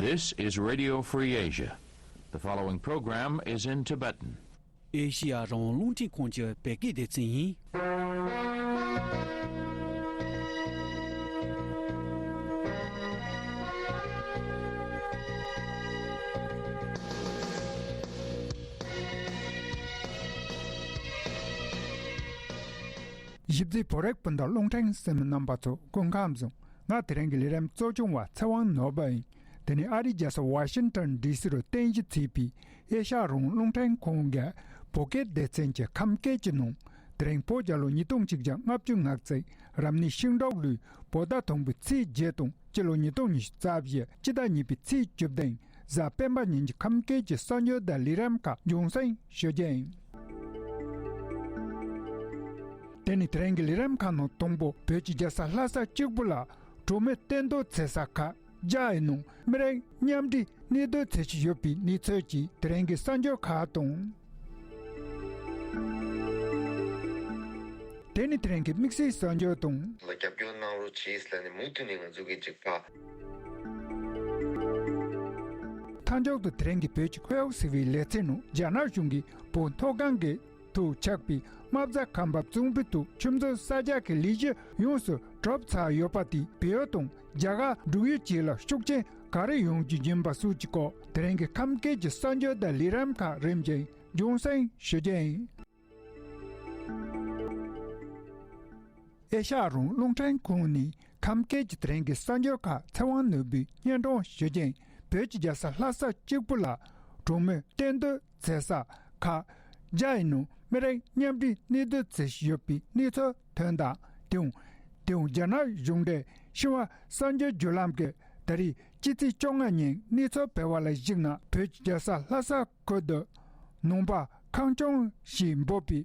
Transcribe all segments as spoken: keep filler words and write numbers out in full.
This is Radio Free Asia. The following program is in Tibetan. ཨེ་ཤི་ཡ་རང་དབང་རླུང་འཕྲིན་ཁང་གི་བོད་སྐད་སྡེ་ཚན་ཡིན། ཞིབ་འཚིག་བོད་རིགས་སྤུན་ཟླ་རླུང་འཕྲིན་གསན་མི་རྣམ་པ་ཚོ་སྐུ་ཁམས་བཟང་། ང་དེ་རིང་གི་ལས་རིམ་གཙོ་སྐྱོང་བ་ཚེ་དབང་ནོར་བུ་ཡིན། དེ་ནི་ཨ་རིའི་རྒྱལ་ས་ཝ་ཤིང་ཊོན་ཌི་སི་རུ་རྟེན་གཞི་བྱས་པའི་ཨེ་ཤ་ཡ་རང་དབང་རླུང་འཕྲིན་ཁང་གི་བོད་སྐད་སྡེ་ཚན་གྱི་ཁམས་སྐད་ཀྱི་ནང་། དེ་རིང་བོད་རྒྱལ་ལོ་ཉིས་སྟོང་གཅིག་བརྒྱ་ལྔ་བཅུ་ང་གཅིག་རབ་གནས་ཤིང་འབྲོག་ལོའི་བོད་ཟླ་དང་པོའི་ཚེས་བརྒྱད་དང་སྤྱི་ལོ་ཉིས་སྟོང་ཉི་ཤུ་རྩ་བཞི་སྤྱི་ཟླ་གཉིས་པའི་ཚེས་བཅུ་བདུན་གཟའ་སྤེན་པ་ཉིན་གྱི་ཁམས་སྐད་ཀྱི་གསར་འགྱུར་དང་ལས་རིམ་ཁག་རྒྱང་སྲིང་ཞུ་རྒྱུ་ཡིན། དེ་ནི་དེ་རིང་གི་ལས་རིམ་ཁག་ནང་དང་པོ་བོད་ཀྱི་རྒྱལ་ས་ལྷ་ས་གཅིག་པུ་ལ་གྲོང་མི་གཏན་སྡོད་བྱེད་ས་ཁག་བརྒྱ་ཡི་ནང་མི་རིགས་མཉམ་འབྲེལ་གནས་སྡོད་བྱེད་བཞིན་ཡོད་པའི་གནས་ཚུལ་གྱི་དེ་རིང་གི་གསར་འགྱུར་ཁག་དང་། དེ་ནི་དེ་རིང་གི་དམིགས་བསལ་གསར་འགྱུར་དང་། ལ་རྒྱབ་སྐྱོར་གནང་རོགས་གྱིས་ལབ་ནས་མུ་མཐུད་ནས་ང་ཚོ་གི་འཇིགས་པ། མཐའ་མཇུག་ཏུ་དེ་རིང་གི་བོད་ཀྱི་ཁོར་ཡུག་ཟེར་བའི་ལེ་ཚན་ནང་རྒྱ་ནག་གཞུང་གིས་བོད་མཐོ་སྒང་གི་དུ་ཆགས་པའི་དམག་རྩ་ཁང་པ་བཙུགས་པའི་ཐོག་ཆུ་མཛོད་གསར་རྒྱག་གི་ལས་གཞི་ཡོངས་སུ་གྲུབ་ཚར་ཡོད་པ་དེས་བལ་ཡུལ་དང་རྒྱ་གར་འབྲུག་ཡུལ་བཅས་ལ་ཤུགས་རྐྱེན་ག་རེ་ཡོང་རྒྱུ་ཡིན་པ་སོགས་ཀྱི་སྐོར་དེ་རིང་གི་ཁམས་སྐད་ཀྱི་གསར་འགྱུར་དང་ལས་རིམ་ཁག་རིམ་བཞིན་རྒྱང་སྲིང་ཞུ་རྒྱུ་ཡིན། ཨེ་ཤ་ཡ་རང་དབང་རླུང་འཕྲིན་ཁང་ནས་ཁམས་སྐད་ཀྱི་དེ་རིང་གི་གསར་འགྱུར་ཁག་ཚེ་དབང་ནོར་བུས་སྙན་སྒྲོན་ཞུ་རྒྱུ་ཡིན། བོད་ཀྱི་རྒྱལ་ས་ལྷ་ས་གཅིག་པུ་ལ་གྲོང་མི་གཏན་སྡོད་བྱེད་ས་ཁག་བརྒྱ་ཡི་ནང་མི་རིགས་མཉམ་འབྲེལ་གནས་སྡོད་བྱེད་བཞིན་ཡོད་པའི་གནས་ཚུལ་ཐོན་དང་། དེའང་དེའང་རྒྱ་ནག་གཞུང་འབྲེལ་ཤིན་ཧྭ་གསར་འགྱུར་བརྒྱུད་ལམ་གྱིས་ད་རེས་སྤྱི་ཚེས་བཅོ་ལྔ་ཉིན་གནས་ཚུལ་སྤེལ་བ་ལ་གཞིགས་ན། བོད་ཀྱི་རྒྱལ་ས་ལྷ་ས་ཁུལ་དུ་ནང་པ་ཁང་ཆུང་ཞེས་འབོད་པའི་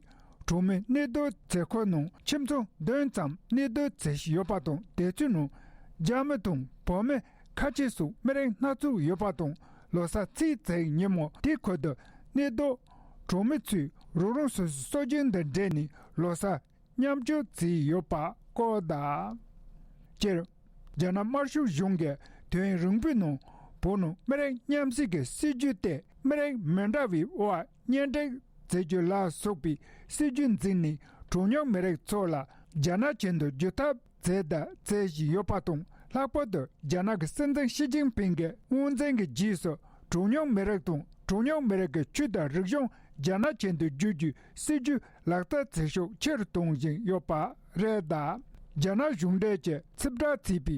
གྲོང་མི་གནས་སྡོད་བྱེད་ཁུལ་ནང་ཁྱིམ་ཚང་བདུན་ཙམ་གནས་སྡོད་བྱེད་བཞིན་ཡོད་པ་དང་། དེ་ཚོའི་ནང་རྒྱ་མི་དང་བོད་མི་ཁ་ཆེ་སོགས་མི་རིགས་སྣ་ཚོགས་ཡོད་པ་དང་། ལོ་གསར་ཚེས་བཅུའི་ཉིན་མོ་དེའི་ཁུལ་དུ་གནས་སྡོད་གྲོང་མི་ཚོས་རང་རང་སོ་སོའི་སྲོལ་རྒྱུན་དང་འབྲེལ་ནས་ལོ་གསར་མཉམ་སྤྱོད་བྱས་ཡོད་པ་སྐོར་དང་། སྤྱིར། རྒྱ་ནག་དམར་ཤོག་གཞུང་གིས་དུས་ཡུན་རིང་པོའི་ནང་བོད་ནང་མི་རིགས་མཉམ་བསྲེས་ཀྱི་སྲིད་ཇུས་ཏེ། མི་རིགས་མི་འདྲ་བའི་དབར་གཉེན་སྒྲིག་བྱེད་རྒྱུ་ལ་སོགས་པའི་སྲིད་ཇུས་འཛིན་ནས། གྲངས་ཉུང་མི་རིགས་ཚོ་ལ་རྒྱ་ནག་གཞུང་དུ་བསྒྱུར་ཐབས་བྱས་དང་བྱེད་བཞིན་ཡོད་པ་དང་། ལྷག་པར་དུ་རྒྱ་ནག་གི་སྲིད་འཛིན་ཞི་ཅིན་ཕིང་གི་དབང་འཛིན་གྱི་རྗེས་སུ། གྲངས་ཉུང་མི་རིགས་དང་གྲངས་ཉུང་མི་རིགས་ཀྱི་ཆོས་དང་རིག་གཞུང་རྒྱ་ནག་གཞུང་དུ་བསྒྱུར་རྒྱུའི་སྲིད་ཇུས་ལག་བསྟར་བྱེད་ཤུགས་ཆེ་རུ་གཏོང་བཞིན་ཡོད་པ་རེད། ད་རྒྱ་ནག་གཞུང་འབྲེལ་གྱིས་ཕྱིར་བསྒྲགས་བྱས་པའི་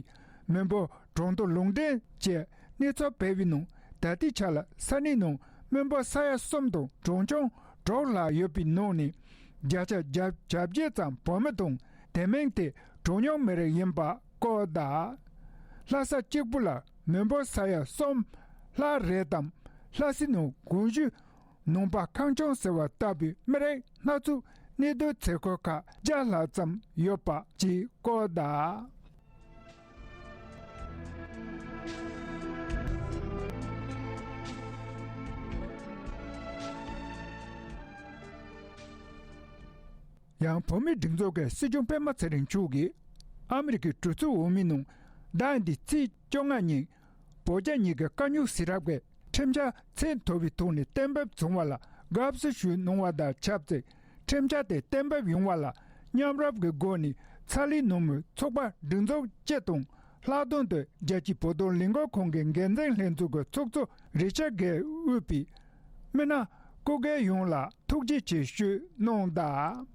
མི་འབོར་གྲངས་ཐོ་ལུང་འདྲེན་གྱི་གནས་ཚུལ་སྤེལ་བའི་ནང་། ད་ལྟའི་ཆ་ལ་ས་གནས་ནང་མི་འབོར་ས་ཡ་གསུམ་དང་གྲངས་ཆུང་དྲུག་ལྷག་ཡོད་པའི་ནང་ནས། བརྒྱ་ཆ་བརྒྱད་ཅུ་གྱ་བརྒྱད་ཙམ་བོད་མི་དང་། དེ་མིན་དེ་གྲངས་ཉུང་མི་རིགས་ཡིན་པ་སྐོར་དང་། ལྷ་ས་གཅིག་པུ་ལ་མི་འབོར་ས་ཡ་གསུམ་ལྷག་རེད་དམ། ལྷ་སའི་ནང་གོང་ཞུས་ནང་པ་ཁང་ཆུང་ཟེར་བ་ལྟ་བུའི་མི་རིགས་སྣ་ཚོགས་གནས་སྡོད་བྱེད་ཁུལ་ཁག་བརྒྱ་ལྷག་ཙམ་ཡོད་པ་བཅས་སྐོར་དང་། ཡང་བོད་མིའི་སྒྲིག་འཛུགས་ཀྱི་སྲིད་སྐྱོང་སྤེན་པ་ཚེ་རིང་མཆོག་གིས་ཨ་མི་རི་ཀའི་གྲོས་ཚོགས་འོག་མའི་ནང་ཟླ་འདིའི་ཚེས་བཅོ་ལྔ་ཉིན་བོད་རྒྱ་གཉིས་ཀྱི་དཀའ་རྙོག་སེལ་ཐབས་ཀྱི་ཁྲིམས་འཆར་ཚད་མཐོ་བའི་ཐོག་ནས་གཏན་འབེབས་བྱུང་བ་ལ་དགའ་བསུ་ཞུས་གནང་བ་དང་ཆབས་ཅིག་ཁྲིམས་འཆར་དེ་གཏན་འབེབས་ཡོང་བ་ལ་མཉམ་རུབ་ཀྱི་སྒོ་ནས་ཚ་ལའི་ནང་མི་ཚོགས་པ་སྒྲིག་འཛུགས་སྤྱི་དང་། ལྷག་དོན་དུ་རྒྱལ་སྤྱིའི་བོད་དོན་ལས་འགུལ་ཁང་གི་འགན་འཛིན་ལྷན་ཚོགས་ཀྱི་ཚོགས་གཙོ་རི་ཅར་གྷེ་དབུས་པའི་མི་སྣ་སྐུ་སྒེར་ཡོངས་ལ་ཐུགས་རྗེ་ཆེ་ཞུས་གནང་དང་།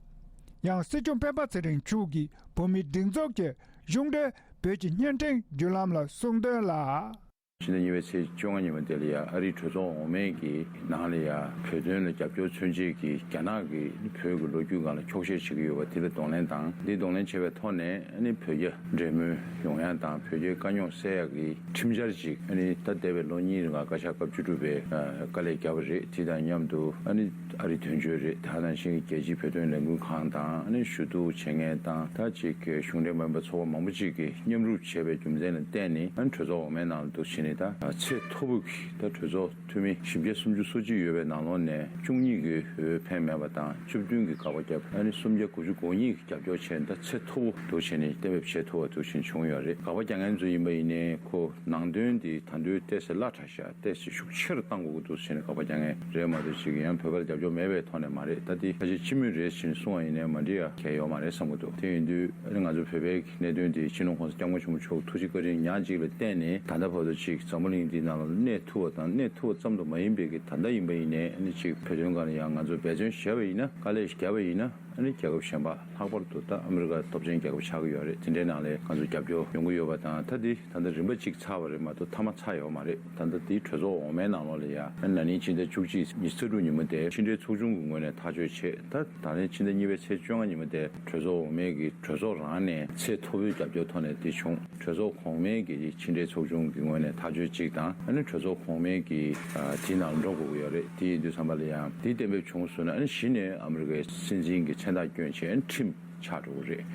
ཡང་སྲིད་སྐྱོང་སྤེན་པ་ཚེ་རིང་མཆོག་གིས་བོད་མིའི་སྒྲིག་འཛུགས་ཀྱི་གཞུང་འབྲེལ་བོད་ཀྱི་བརྙན་འཕྲིན་བརྒྱུད་ལམ་ལ་གསུངས་དོན་ལ། ཕྱི་ཟླ་གཉིས་པའི་ཚེས་བཅོ་ལྔ་ཉིན་མོ་དེ་ལ་ཡ་ཨ་རིའི་གྲོས་ཚོགས་འོག་མའི་གི་ནང་ལ་ཡ་བོད་དོན་ལ་རྒྱབ་སྐྱོར་མཚོན་ཆེད་ཀྱི་རྒྱ་ནག་གིས་བོད་ཀྱི་ལོ་རྒྱུས་སྒང་ལ་འཁྱོག་བཤད་བྱེད་ཀྱི་ཡོད་པ་དེ་ལ་གདོང་ལེན་དང་། འདི་གདོང་ལེན་བྱས་པའི་ཐོག་ནས་ཨ་ནི་བོད་རྒྱ་འབྲེལ་མོལ་ཡོང་ཡ་དང་བོད་རྒྱའི་དཀའ་རྙོག་སེལ་ཡ་གི་ཁྲིམས་འཆར་ཅིག་ཨ་ནི་ད་འདས་པའི་ལོ་གཉིས་རིང་ལ་བཀའ་ཤག་སྐབས་བཅུ་དྲུག་པས་ཨ་དཀའ་ལས་བརྒྱབ་པ་རེད། དེ་དང་མཉམ་དུ་ཨ་ནི་ ཨ་རི་དོན་གཅོད་རེད། དེ་ནང་བཞིན་རྒྱལ་སྤྱིའི་བོད་དོན་ལས་འགུལ་ཁང་དང་ཨ་ནི་ཞུ་གཏུག་བྱེད་མཁན་དང་ད་ཅིག་གི་གཞུང་འབྲེལ་མ་ཡིན་པའི་ཚོགས་པ་མང་པོ་ཅིག་གིས་མཉམ་རུབ་བྱས་པའི་རྒྱུ་མཚན་ལ་བརྟེན་ནས་ཨ་ནི་གྲོས་ཚོགས་འོག་མའི་ནང་ལ་འདུག་བྱས་ནས་ད་ཚད་མཐོ་པོ་གི་ད་གྲོས་ཚོགས་འཐུས་མི་བཞི་བརྒྱ་སུམ་ཅུ་སོ་གཅིག་ཡོད་པའི་ནང་ལོགས་ནས་བཅུ་གཉིས་ཀྱིས་འོས་འཕེན་མེད་པ་དང་བཅུ་བདུན་གྱིས་དགག་པ་བརྒྱབ། ཨ་ནི་སུམ་བརྒྱ་དགུ་བཅུ་གོ་གཉིས་ཀྱིས་རྒྱབ་སྐྱོར་བྱས་ནས་ད་ཚད་མཐོ་པོ་འདུག་བྱས་ནས་གཏན་འབེབས་བྱེད་ཐུབ་པ་འདུག་བྱས་ནས་བྱུང་ཡོད་རེད། དགག་པ་རྒྱག་མཁན་ཚོ་ཡིན་པ་ཡིན་ནའི་ཁོ་ནང་དོན་འདི་ད་དུང་ཏོག་ཙམ་སླ་དྲགས་ཤག་ཏོག་ཙམ་ཤུགས་ཆེ་རུ་བཏང་དགོས་ཀྱི་འདུག་ཟེར་ནས་དགག་པ་རྒྱག་མཁན་རེད་མ་གཏོགས་ཅིག་ཡང་བོད་པར་རྒྱབ་སྐྱོར་མེད་པའི་ཐོག་ནས་མ་རེད། ད་འདི་ཁ་ཤས་སྤྱི་མོས་རེད་ཟེར་ནས་གསུང་བ་ཡིན་ནའི་མ་འགྲིག་ཡ་གང་ཡང་ཡོད་མ་རེད་བསམ་གྱི་འདུག་དེ་ཡིན་དུས་ཨ་ནི་ང་ཚོ་བོད་པའི་གནད་དོན་འདི་སྤྱི་ནོར་གོང་ས་སྐྱབས་མགོན་ཆེན་པོ་མཆོག་ཐུགས་རྗེ་བཀའ་དྲིན་ཉག་གཅིག་ལ་བརྟེན་ནས་ད་ལྟ་བར་དུ་ཅིག་འཛམ་བུ་གླིང་འདིའི་ནང་ལ་གནས་ཐུབ་པ་དང་གནས་ཐུབ་པ་ཙམ་དུ་མ་ཡིན་པའི་གི་ད་ལྟ་ཡིན་པ་ཡིན་ནའི་ཨ་ནི་ཅིག་བོད་དོན་སྒང་ལ་ཡང་ང་ཚོ་འབད་བརྩོན་བྱས་པ་ཡིན་ན་དཀའ་ལས་བརྒྱབ་པ་ཡིན་ན། ཨ་ནི་རྒྱལ་ཁབ་གཞན་པ་ལྷག་པར་དུ་ད་ཨ་མི་རི་ཀ་སྟོབས་ཆེན་རྒྱལ་ཁབ་ཆགས་ཀྱི་ཡོད་རེད། དེ་འདྲའི་ནང་ལ་ང་ཚོ་རྒྱབ་སྐྱོར་ཡོང་གི་ཡོད་པ་དང་ད་འདི་ད་ལྟ་རིམ་པ་གཅིག་ཚར་བ་རེད་མ་གཏོགས་མཐའ་མ་ཚར་ཡོད་མ་རེད། ད་ལྟ་འདི་གྲོས་ཚོགས་འོག་མའི་ནང་ལོགས་ལ་ཡ་ཨ་ནི་ན་ནིང་ཕྱི་ཟླ་བཅུ་གཅིག་ཉི་ཤུ་རྩ་དྲུག་ཉིན་མོ་དེ་ཕྱི་འབྲེལ་ཚོགས་ཆུང་གི་ངོས་ནས་ཐག་གཅོད་བྱས། ད་ད་ནི་ཕྱི་ཟླ་གཉིས་པའི་ཚེས་བཅོ་ལྔ་ཉིན་མོ་དེ་གྲོས་ཚོགས་འོག་མའི་གི་གྲོས་ཚོགས་རང་ནས་ཚད་མཐོ་པོའི་རྒྱབ་སྐྱོར་ཐོག་ནས་འདི་བྱུང་། གྲོས་ཚོགས་གོང་མའི་གི་ཕྱི་འབྲེལ་ཚོགས་ཆུང་གི་ངོས་ནས་ཐག་གཅོད་གཅིག་དང་ཨ་ནི་གྲོས་ཚོགས་གོང་མའི་གི་ཨ་དེའི་ནང་འགྲོ་དགོས་ཀྱི་ཡོད་རེད། དེ་ཡིན་དུས་ཙམ་པ་ལ་ཡང་དེ་གཏན་འབེབས་བྱུང་སོང་ན་ཨ་ནི་གཞི་ནས་ཨ་མི་རི་ཀའི་སྲིད་འཛིན་གྱི་མཚན་རྟགས་བསྐྱོན་བྱས་ཨ་ནི་ཁྲིམས་ཆགས་འགྲོ་གི་རེད།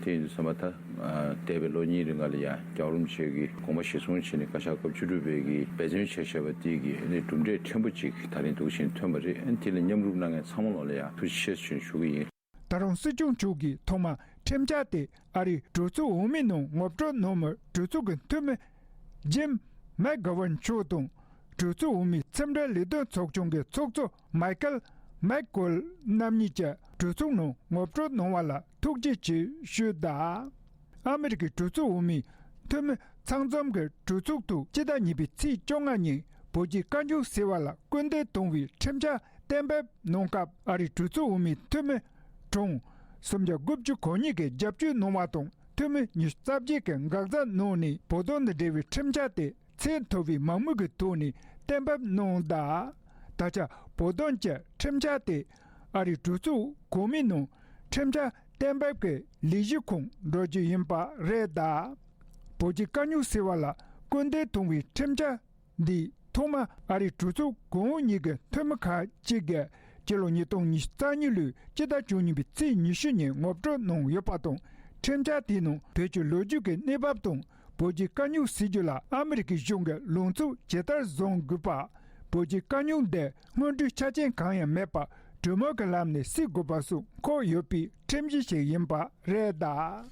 དེ་ཡིན་དུས་ཙམ་པ་ད་ཨ་འདས་པའི་ལོ་གཉིས་རིང་ག་ལ་ཡང་རྒྱལ་བ་རིན་པོ་ཆེ་གི་དགོངས་པ་གཞིར་བཟུང་བྱས་ནས་བཀའ་ཤག་སྐབས་བཅུ་དྲུག་པའི་གི་འབད་བརྩོན་བྱས་བྱས་པ་དེ་གི་ཨ་ནི་གྲུབ་འབྲས་ཕྲན་བུ་ཅིག་ད་རིང་འདུག་བཞིན་ཐོན་པ་རེད། ཨ་ནི་དེ་ལ་མཉམ་རུབ་གནང་མཁན་ཚང་མ་ལོག་ལ་ཡང་ཐུགས་རྗེ་ཆེ་ཞུ་ཞུ་གི་ཡིན། ད་རུང་སྲིད་སྐྱོང་མཆོག་གིས་ཐོག་མར་ཁྲིམས་འཆར་དེ་ཨ་རིའི་གྲོས་ཚོགས་འོག་མའི་ནང་ངོ་སྤྲོད་གནང་མུས་གྲོས་ཚོགས་ཀྱི་འཐུས་མི་ཇིམ་མེག་གྷ་ཝན་མཆོག་དང་གྲོས་ཚོགས་འོག་མའི་ཁྲིམས་འབྲེལ་ལས་དོན་ཚོགས་ཆུང་གི་ཚོགས་གཙོ་མའི་ཀལ་མེག་ཀོལ་རྣམ་གཉིས་ཀྱིས་གྲོས་ཚོགས་ནང་ངོ་སྤྲོད་གནང་བ་ལ་ཐུགས་རྗེ་ཆེ་ཞུས་གདའ། ཨ་མི་རི་ཀའི་གྲོས་ཚོགས་འོག་མའི་འཐུས་མི་ཚང་འཛོམས་ཀྱི་གྲོས་ཚོགས་ཐོག་སྤྱི་ཟླ་གཉིས་པའི་ཚེས་བཅོ་ལྔ་ཉིན་བོད་ཀྱི་དཀའ་རྙོག་སེལ་བ་ལ་སྐུལ་འདེད་གཏོང་བའི་ཁྲིམས་འཆར་གཏན་འབེབས་གནང་སྐབས་ཨ་རིའི་གྲོས་ཚོགས་འོག་མའི་འཐུས་མི་གྲངས་སུམ་བརྒྱ་དགུ་བཅུ་གོ་གཉིས་ཀྱིས་རྒྱབ་སྐྱོར་གནང་བ་དང་འཐུས་མི་ཉི་ཤུ་རྩ་བརྒྱད་ཀྱིས་འགག་རྩ་གནང་ནས་བོད་དོན་དང་འབྲེལ་བའི་ཁྲིམས་འཆར་དེ་ཚད་མཐོ་བའི་མང་མོས་ཀྱི་ཐོག་ནས་གཏན་འབེབས་གནང་གདའ། ད་ཆ་བོད་དོན་གྱི་ཁྲིམས་འཆར་དེ་ཨ་རིའི་གྲོས་ཚོགས་གོང་མའི་ནང་ཁྲིམས་འཆར་གཏན་འབེབས་ཀྱི་ལས་གཞི་ཁོངས་འགྲོ་རྒྱུ་ཡིན་པ་རེད་གདའ། བོད་ཀྱི་དཀའ་རྙོག་སེལ་བ་ལ་སྐུལ་འདེད་གཏོང་བའི་ཁྲིམས་འཆར་འདི་ཐོག་མར་ཨ་རིའི་གྲོས་ཚོགས་གོང་འོག་གཉིས་ཀྱི་འཐུས་མི་ཁག་ཅིག་གིས་སྤྱི་ལོ་ཉིས་སྟོང་ཉི་ཤུ་རྩ་གཉིས་ལོའི་སྤྱི་ཟླ་བཅུ་གཉིས་པའི་ཚེས་ཉི་ཤུ་ཉིན་ངོ་སྤྲོད་གནང་ཡོད་པ་དང་ཁྲིམས་འཆར་དེའི་ནང་བོད་ཀྱི་ལོ་རྒྱུས་ཀྱི་གནས་བབ་དང་བོད་ཀྱི་དཀའ་རྙོག་སེལ་རྒྱུ་ལ་ཨ་མི་རི་ཀའི་གཞུང་གིས་ལངས་ཕྱོགས་ཇི་ལྟར་བཟུང་དགོས་པ། བོད་ཀྱི་དཀའ་རྙོག་འདི་སྔོན་འགྲོའི་ཆ་རྐྱེན་གང་ཡང་མེད་པར་གྲོས་མོལ་གྱི་ལམ་ནས་སེལ་དགོས་པ་སོགས་འཁོད་ཡོད་པའི་ཁྲིམས་གཞི་ཞིག་ཡིན་པ་རེད་གདའ།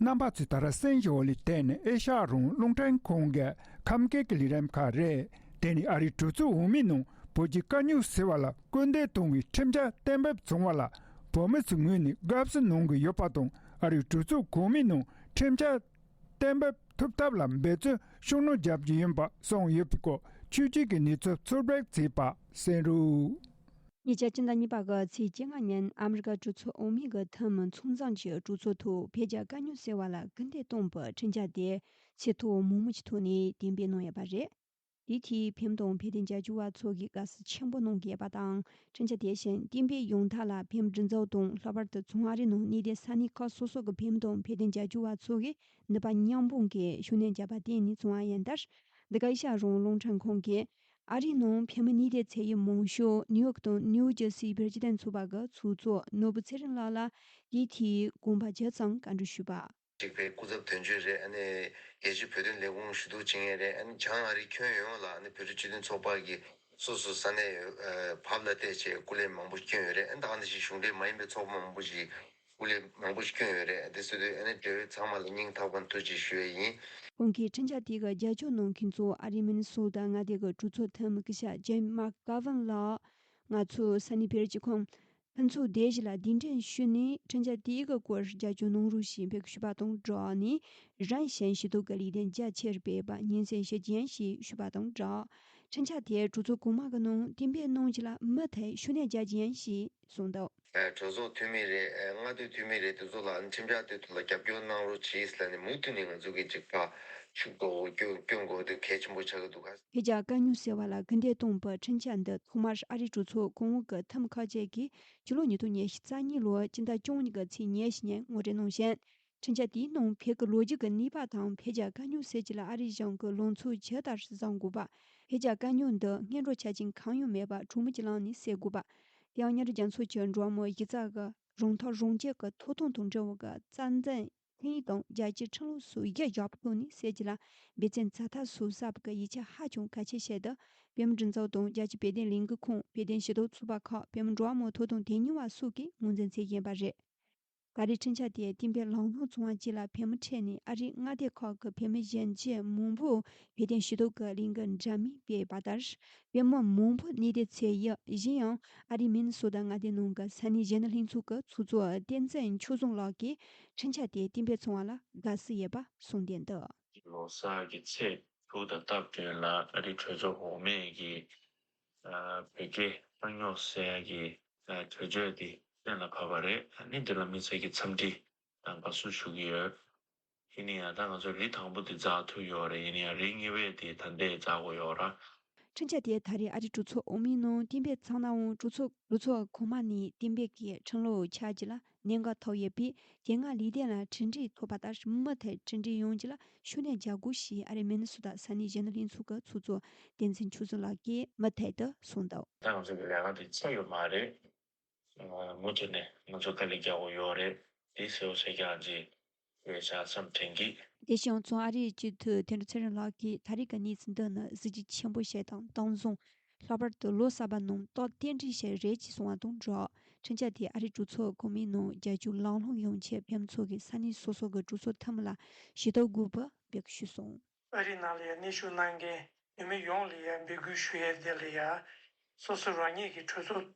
རྣམ་པ་ཚོས་ད་ར་གསན་བཞིན་པ་ལ་བརྟེན་ནས་ཨེ་ཤ་ཡ་རང་དབང་རླུང་འཕྲིན་ཁང་གི་ཁམས་སྐད་ཀྱི་ལས་རིམ་ཁག་རེད། དེ་ནི་ཨ་རིའི་གྲོས་ཚོགས་འོག་མའི་ནང་བོད་ཀྱི་དཀའ་རྙོག་སེལ་བ་ལ་སྐུལ་འདེད་གཏོང་བའི་ཁྲིམས་འཆར་གཏན་འབེབས་བྱུང་བ་ལ་བོད་མི་ཚོའི་ངོས་ནས་དགའ་བསུ་གནང་གི་ཡོད་པ་དང་ཨ་རིའི་གྲོས་ཚོགས་གོང་མའི་ནང་ཁྲིམས་འཆར་གཏན་འབེབས་ཐུབ་ཐབས་ལ་འབད་བརྩོན་ཤུགས་སྣོན་བརྒྱབ་ཀྱི་ཡིན་པ་གསུངས་ཡོད་པའི་སྐོར་ཆོས་བརྒྱུད་ཀྱི་གནས་ཚུལ་ཚོད་དཔག་བྱས་པ་གསན་རོགས། ཉེ་ཆར་སྤྱི་ཟླ་གཉིས་པ་གི་ཚེས་བཅོ་ལྔ་ཉིན་ཨ་མི་རི་ཀ་གྲོས་ཚོགས་འོག་མའི་གི་འཐུས་མི་ཚང་འཛོམས་ཀྱི་གྲོས་ཚོགས་ཐོག་བོད་རྒྱ་དཀའ་རྙོག་སེལ་བ་ལ་སྐུལ་འདེད་གཏོང་བའི་ཁྲིམས་འཆར་དེ་ཚད་མཐོ་མང་མོས་ཀྱི་ཐོག་ནས་གཏན་འབེབས་གནང་ཡོད་པ་རེད། དེའི་ཐད་བོད་མི་དང་བོད་དོན་རྒྱབ་སྐྱོར་བ་ཚོ་གིས་དགའ་བསུ་ཆེན་པོ་གནང་གི་ཡོད་པ་དང་ཁྲིམས་འཆར་དེ་བཞིན་གཏན་འབེབས་ཡོང་ཐབས་ལ་བོད་མི་སྒྲིག་འཛུགས་དང་ལྷག་པར་དུ་བྱང་ཨ་རིའི་ནང་གནས་སྡོད་ས་གནས་ཁག་སོ་སོ་གི་བོད་མི་དང་བོད་དོན་རྒྱབ་སྐྱོར་བ་ཚོ་གིས་ནུས་པ་མཉམ་སྤུངས་ཀྱིས་ཤུགས་སྣོན་བརྒྱབ་པ་བརྟེན་ནས་བྱུང་བ་ཡིན་ལྟར། འདི་ག་ཨེ་ཤ་ཡ་རང་དབང་རླུང་འཕྲིན་ཁང་གིས་ཨ་རིའི་ནང་བོད་མི་གནས་སྡོད་ཚད་ཡོད་མང་ཤོས་ནིའུ་ཡོག་དང་ནིའུ་ཇར་སིའི་བོད་སྤྱི་མཐུན་ཚོགས་པ་གི་ཚོགས་གཙོ་ནོར་བུ་ཚེ་རིང་ལགས་ལ་དེའི་ཐད་དགོངས་པ་ཇི་ཙམ་བཀའ་འདྲི་ཞུས་པ། གཅིག་པའི་སྐུ་ཚབ་དོན་གཅོད་རེད། ཨ་ནི་རྒྱལ་སྤྱིའི་བོད་དོན་ལས་ཁུངས་ཞུ་གཏུག་བྱེད་མཁན་རེད། ཨ་ནི་བྱང་ཨ་རི་ཁྱོན་ཡོངས་ལ་ཨ་ནི་བོད་རིགས་སྤྱི་མཐུན་ཚོགས་པ་གི་སོ་སོ་ས་གནས་ཡོད་ཨ་བབ་ལ་བལྟས་བྱས་སྐུ་ལས་མང་པོ་བསྐྱོན་ཡོད་རེད། ཨ་ནི་ད་ག་ནང་བཞིན་གཞུང་འབྲེལ་མ་ཡིན་པའི་ཚོགས་པ་མང་པོ་ཞིག་སྐུ་ལས་མང་པོ་ཞིག་བསྐྱོན་ཡོད་རེད། དེ་ཚོ་དུས་ཨ་ནི་འབྲེལ་ཡོད་ཚང་མ་ལ་སྙིང་ཐག་པ་ནས་ཐུགས་རྗེ་ཆེ་ཞུ་ཡས་ཡིན། ཁོང་གིས་ཁྲིམས་འཆར་དེ་གི་རྒྱབ་སྐྱོར་གནང་མཁན་ཚོ་ཨ་རིའི་མི་ནི་སོ་ཏཱ་མངའ་སྡེ་གི་གྲོས་ཚོགས་འཐུས་མི་སྐུ་ཞབས་ཇིམ་མག་གྷ་ཝན་ལགས། ང་ཚོའི་ས་གནས་བོད་རིགས་སྤྱི་ཁང་ཕུན་ཚོགས་སྡེ་བཞི་ལ་གདན་འདྲེན་ཞུས་ནས་ཁྲིམས་འཆར་དེའི་གི་སྐོར་རྒྱབ་སྐྱོར་གནང་རོགས་ཞེས་འབོད་སྐུལ་ཞུས་པ་དང་སྦྲགས་ནས་རིམ་བཞིན་ཞུ་གཏུག་གི་ལས་དོན་རྒྱ་ཆེར་སྤེལ་བར་སྙན་སེང་ཞུ་རྒྱུ་ཡིན་ཞེས་ཞུས་པ་དང་སྦྲགས། ཁྲིམས་འཆར་དེ་གྲོས་ཚོགས་གོང་མ་གི་ནང་གཏན་འབེབས་གནང་རྒྱུ་ལ་མུ་མཐུད་ཤུགས་སྣོན་རྒྱག་རྒྱུ་ཡིན་ཞེས་གསུངས་འདུག་གྲོས་ཚོགས་འཐུས་མི་རེད། མངའ་སྡེ་འཐུས་མི་རེད། དེ་ཚོ་ལ་ཁྲིམས་འཆར་དེ་ཚོ་ལ་རྒྱབ་སྐྱོར་གནང་རོགས་གྱིས་ལབ་ནས་མུ་མཐུད་ནས་ང་ཚོ་གི་ཅིག་ཕར་ཤུགས་དོག་སྐྱོན་སྐྱོན་དགོས་དེ་གལ་ཆེན་པོ་ཆགས་ཀྱི་འདུག་ག། བོད་རྒྱ་དཀའ་རྙོག་སེལ་བ་ལ་སྐུལ་འདེད་གཏོང་བའི་ཁྲིམས་འཆར་འདི་ཐོག་མར་ཨ་རིའི་གྲོས་ཚོགས་གོང་འོག་གི་འཐུས་མི་ཁག་ཅིག་གིས་ཕྱི་ལོ་ཉིས་སྟོང་ཉི་ཤུ་རྩ་གཉིས་ལོའི་སྤྱི་ཟླ་བཅུ་གཉིས་ཀྱི་ཚེས་ཉེར་བཞི་ཉིན་ངོ་སྤྲོད་གནང་ཞིང་། ཁྲིམས་འཆར་དེའི་ནང་བོད་ཀྱི་ལོ་རྒྱུས་ཀྱི་ནུས་པ་དང་བོད་རྒྱ་དཀའ་རྙོག་སེལ་རྒྱུ་ལ་ཨ་རིའི་གཞུང་གི་ལངས་ཕྱོགས་ཇི་ལྟར་བཟང་དགོས་པ། བོད་རྒྱ་དཀའ་རྙོག་འདི་སྔོན་འགྲོ་ཆ་རྐྱེན་གང་ཡང་མེད་པར་གྲོས་མོལ་གྱི་ལམ་ནས་སེལ་དགོས་པ། དེ་ཡང་མཉམ་འབྲེལ་རྒྱལ་ཚོགས་ཀྱི་འགྲོ་བ་མིའི་གཞི་རྩ་གི་རང་ཐག་རང་བཅད་ཀྱི་ཐོབ་ཐང་དང་འབྲེལ་བའི་རྩ་འཛིན་ལྷིང་དང་རྒྱལ་སྤྱིའི་ཁྲིམས་ལུགས་སོགས་གཞི་བཞག་པའི་ཐོག་ནས་སེལ་རྒྱུ་ལ་འབད་བརྩོན་ཚ་ཐག་ཆོད་གསར་པ་གི་ཡིད་ཆེས་ཧ་ཅང་གལ་ཆེ་ཞེས་འདི་བོད་མིའི་སྒྲིག་འཛུགས་དང་རྒྱལ་སྤྱིའི་བོད་དོན་ལས་འགུལ་ཁང་། བོད་དོན་ཞི་བདེ་ཚོགས་པ་ཁག་བོད་མིའི་འགྲོ་བ་མིའི་ཐོབ་ཐང་དོན་གཉེར་བ་སོགས་ཀྱིས་ངོས་འཛིན་མཛད་བཞིན་པ་རེད། ད་རེས་ཁྲིམས་འཆར་དེ་གཏན་འབེབས་ལམ་ལྷོང་བྱུང་བ་བཅས་ལ་བོད་མི་ཁྲོད་ནས་ཨ་རིའི་མངའ་སྡེ་ཁག་གི་བོད་མི་གཞོན་སྐྱེས་མང་པོས་བོད་དོན་ཞི་གཏོར་གྱི་ལས་འགུལ་འདྲ་མིན་སྤེལ་ཡོད་པ་ལྟར། བོད་མི་མང་པོ་གནས་སྡོད་བྱེད་ཡུལ་གཞན་ཡང་ཨ་རིའི་མི་ནི་སོ་ཊ་མངའ་སྡེའི་ནང་གི་ས་གནས་གཞོན་ནུ་ལྷན་ཚོགས་ཀྱི་ཚོགས་གཙོ་བསྟན་འཛིན་ཆོས་བཟང་ལགས་ཀྱིས་ཁྲིམས་འཆར་དེ་གཏན་འབེབས་བྱུང་བ་ལ་དགའ་བསུ་ཡོད་པ་གསུངས་བསྡད་འདུག། ལོ་གསར་གྱི་ཚེས་དྲུག་དང་སྟབས་བསྟུན་ལ་ཨ་རིའི་གྲོས་ཚོགས་འོག་མའི་གི་ཨ་བོད་རྒྱའི་དཀའ་རྙོག་སེལ་ཡག་གི་ཨ་གྲོས་ཆོད་དེ་གཏན་ལ་ཕབ་པ་རེད། ཨ་ནི་འདི་ལ་དམིགས་བསལ་གྱི་འཚམས་འདྲི་དང་དགའ་བསུ་ཞུ་གི་ཡོད། ཡིན་ན་ཡང་ད་ང་ཚོ་རེས་དང་པོ་དེ་འཛེགས་ཐུབ་ཡོད་རེད། ཡིན་ན་ཡང་རེས་གཉིས་པ་དེ་ད་ལྟ་འཛེགས་དགོས་ཡོད་ར། ཁྲིམས་འཆར་དེ་ད་རེས་ཨ་རིའི་གྲོས་ཚོགས་འོག་མའི་ནང་གཏན་འབེབས་བྱུང་ནའང་གྲོས་ཚོགས་གྲོས་ཚོགས་གོང་མ་ནས་གཏན་འབེབས་ཀྱི་ཁྲིམས་ལུགས་ཆགས་རྒྱུ་ལ་གནད་འགག་ཐོགས་ཡོད་པས། དེ་སྔ་ལས་དོན་ལ་གྲུབ་འབྲས་ཐོབ་པ་ལྟར་མུ་མཐུད་གྲུབ་འབྲས་ཡོང་རྒྱུ་ལ་ཤུགས་སྣོན་རྒྱག་དགོས་ཞེས་ཨ་རིའི་མི་ནི་སོ་ཊ་ས་གནས་གཞོན་ནུ་ལྷན་ཚོགས་ཀྱི་ཚོགས་གཙོ་བསྟན་འཛིན་ཆོས་བཟང་ལགས་ཀྱིས་མུ་མཐུད་དུ་གསུངས་འདུག། ད་ང་ཚོ་གི་ལས་ཀ་དེ་ཚར་ཡོད་མ་རེད། མུ་མཐུད་ནས་ང་ཚོ་དཀའ་ལས་རྒྱག་དགོས་ཡོད་རེད། དེ་གསལ་པོ་གསལ་རྐྱང་ཅིག་ཡོད་ཤག་བསམ་དྲན་གི། དེ་བཞིན་ཨ་རིའི་སྤྱི་འཐུས་དོན་གྲུབ་ཚེ་རིང་ལགས་ཀྱིས་ད་རེས་ཀྱི་གནས་ཚུལ་འདི་ནི་གཟི་བརྗིད་ཆེན་པོ་ཞིག་དང་། དེང་སང་ལྷག་པར་དུ་ལོ་གསར་པ་ནང་སྟབས་བསྟུན་གྲོས་ཆོད་རེད་ཅེས་གསུངས་པ་དང་སྦྲགས། ཁྲིམས་འཆར་དེ་ཨ་རིའི་གྲོས་ཚོགས་གོང་མའི་ནང་རྒྱབ་སྐྱོར་ལམ་ལྷོང་ཡོང་ཆེད་བོད་མི་ཚོ་གིས་ས་གནས་སོ་སོ་གི་གྲོས་ཚོགས་འཐུས་མི་ལ་ཞུ་དག་དགོས་པའི་འབོད་སྐུལ་ཞུས་སོང་། ཨ་རིའི་ནང་ལ་ཡང་གནས་བཞུགས་གནང་མཁན་བོད་མི་ཡོངས་ལ་ཡང་འབོད་སྐུལ་ཞུ་ཡས་དེ་ལ་ཡང་། སོ་སོ་རང་ཉིད་ཀྱི་གྲོས་ཚོགས་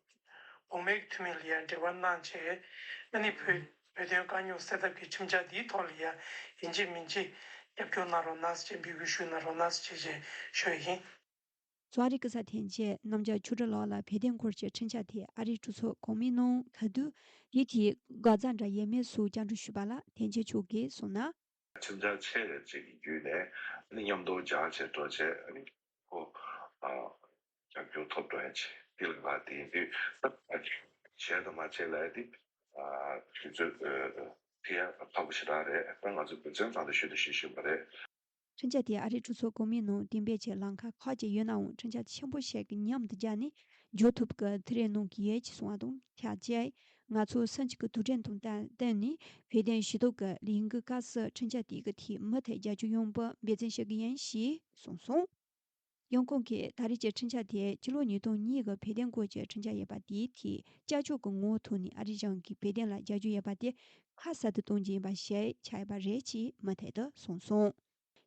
འོག་མའི་འཐུས་མི་ལ་ཡང་འབྲེལ་བ་གནང་བྱས། ཨ་ནི་བོད་བོད་དོན་དཀའ་རྙོག་སེལ་ཐབས་ཀྱི་ཁྲིམས་འཆར་འདིའི་ཐོག་ལ་ཡང་ཡིན་གཅིག་མིན་གཅིག་རྒྱབ་སྐྱོར་གནང་རོགས་གནང་ཟེར་བྱས་འབོད་སྐུལ་ཞུ་གནང་རོགས་གནང་ཟེར་བྱས་བྱས་ཞུ་ཡ་ཡིན། གཙོ་བོ་ཨ་རིའི་སྐུ་ཚབ་དོན་གཅོད་རྣམ་རྒྱལ་ཆོས་སྒྲོན་ལགས་ལ་བོད་དོན་སྐོར་གྱི་ཁྲིམས་འཆར་དེ་ཨ་རིའི་གྲོས་ཚོགས་གོང་མའི་ནང་ག་དུས་དེའི་ཐད་དགག་རྩ་འདྲ་ཡོད་མེད་སོགས་བཅར་འདྲི་ཞུས་པ་ལ་དོན་གཅོད་མཆོག་གིས་གསུངས་ན། ཁྲིམས་འཆར་ཆེད་ལས་ཅིག་གི་བརྒྱུད་ནས་ནི་མཉམ་དུ་སྦྱར་བྱས་འགྲོ་བྱས་ནི་ཁོ་རྒྱབ་སྐྱོར་ཐོབ་འགྲོ་ཡ་ཆེ་འདི་ལ་ལ་དེ་ཡིན་དུས་ད་བྱས་དང་མ་བྱས་ལ་དེ་དུས་ཚོད་དེ་ཡ་ཕག་པོ་ཞེ་དྲག་རེད། ད་ང་ཚོ་འབད་བརྩོན་ཚང་དུ་ཞུ་དུ་ཞུ་བཞིན་པ་རེད། ཁྲིམས་འཆར་དེ་ཨ་རིའི་གྲོས་ཚོགས་གོང་མའི་ནང་གཏན་འབེབས་ཀྱི་ལམ་ཁ་ཁག་ཅིག་ཡོད་ནའང་། ཁྲིམས་འཆར་ཆེན་པོ་ཞིག་གི་མཉམ་དུ་སྦྱར་ནས་འཇོག་ཐུབ་ཀྱི་ཐུགས་རེ་གནང་གི་ཡོད་ཅེས་གསུངས་པ་དང་ཆབས་ཅིག་ང་ཚོ་སེམས་ཀྱི་དུས་དྲན་དང་བསྟུན་ནས་བོད་དོན་ཞི་གཏོར་གྱི་ལས་འགུལ་སྐབས་སུ་ཁྲིམས་འཆར་དེ་གའི་ཐད་མུ་མཐུད་རྒྱབ་སྐྱོར་ཡོང་བའི་འབད་བརྩོན་བྱེད་ཀྱི་ཡིན་ཞེས་གསུངས་སོང་། ཡང་ཁོང་གིས་ད་རེས་ཀྱི་ཁྲིམས་འཆར་དེ་ཕྱི་ལོ་ཉིས་སྟོང་གཉིས་ཀྱི་བོད་དོན་སྐོར་གྱི་ཁྲིམས་འཆར་ཡོད་པ་དེའི་ཐད་བསྐྱར་བཅོས་ཀྱི་ངོ་བོའི་ཐོག་ནས་ཨ་རིའི་གཞུང་གིས་བོད་དོན་ལ་རྒྱབ་སྐྱོར་ཡོད་པ་དེ་ཁ་གསལ་དུ་གཏོང་རྒྱུ་ཡིན་པ་ཞིག་ཆགས་ཡོད་པ་རེད་ཅེས་མུ་མཐུད་དུ་གསུངས་སོང་།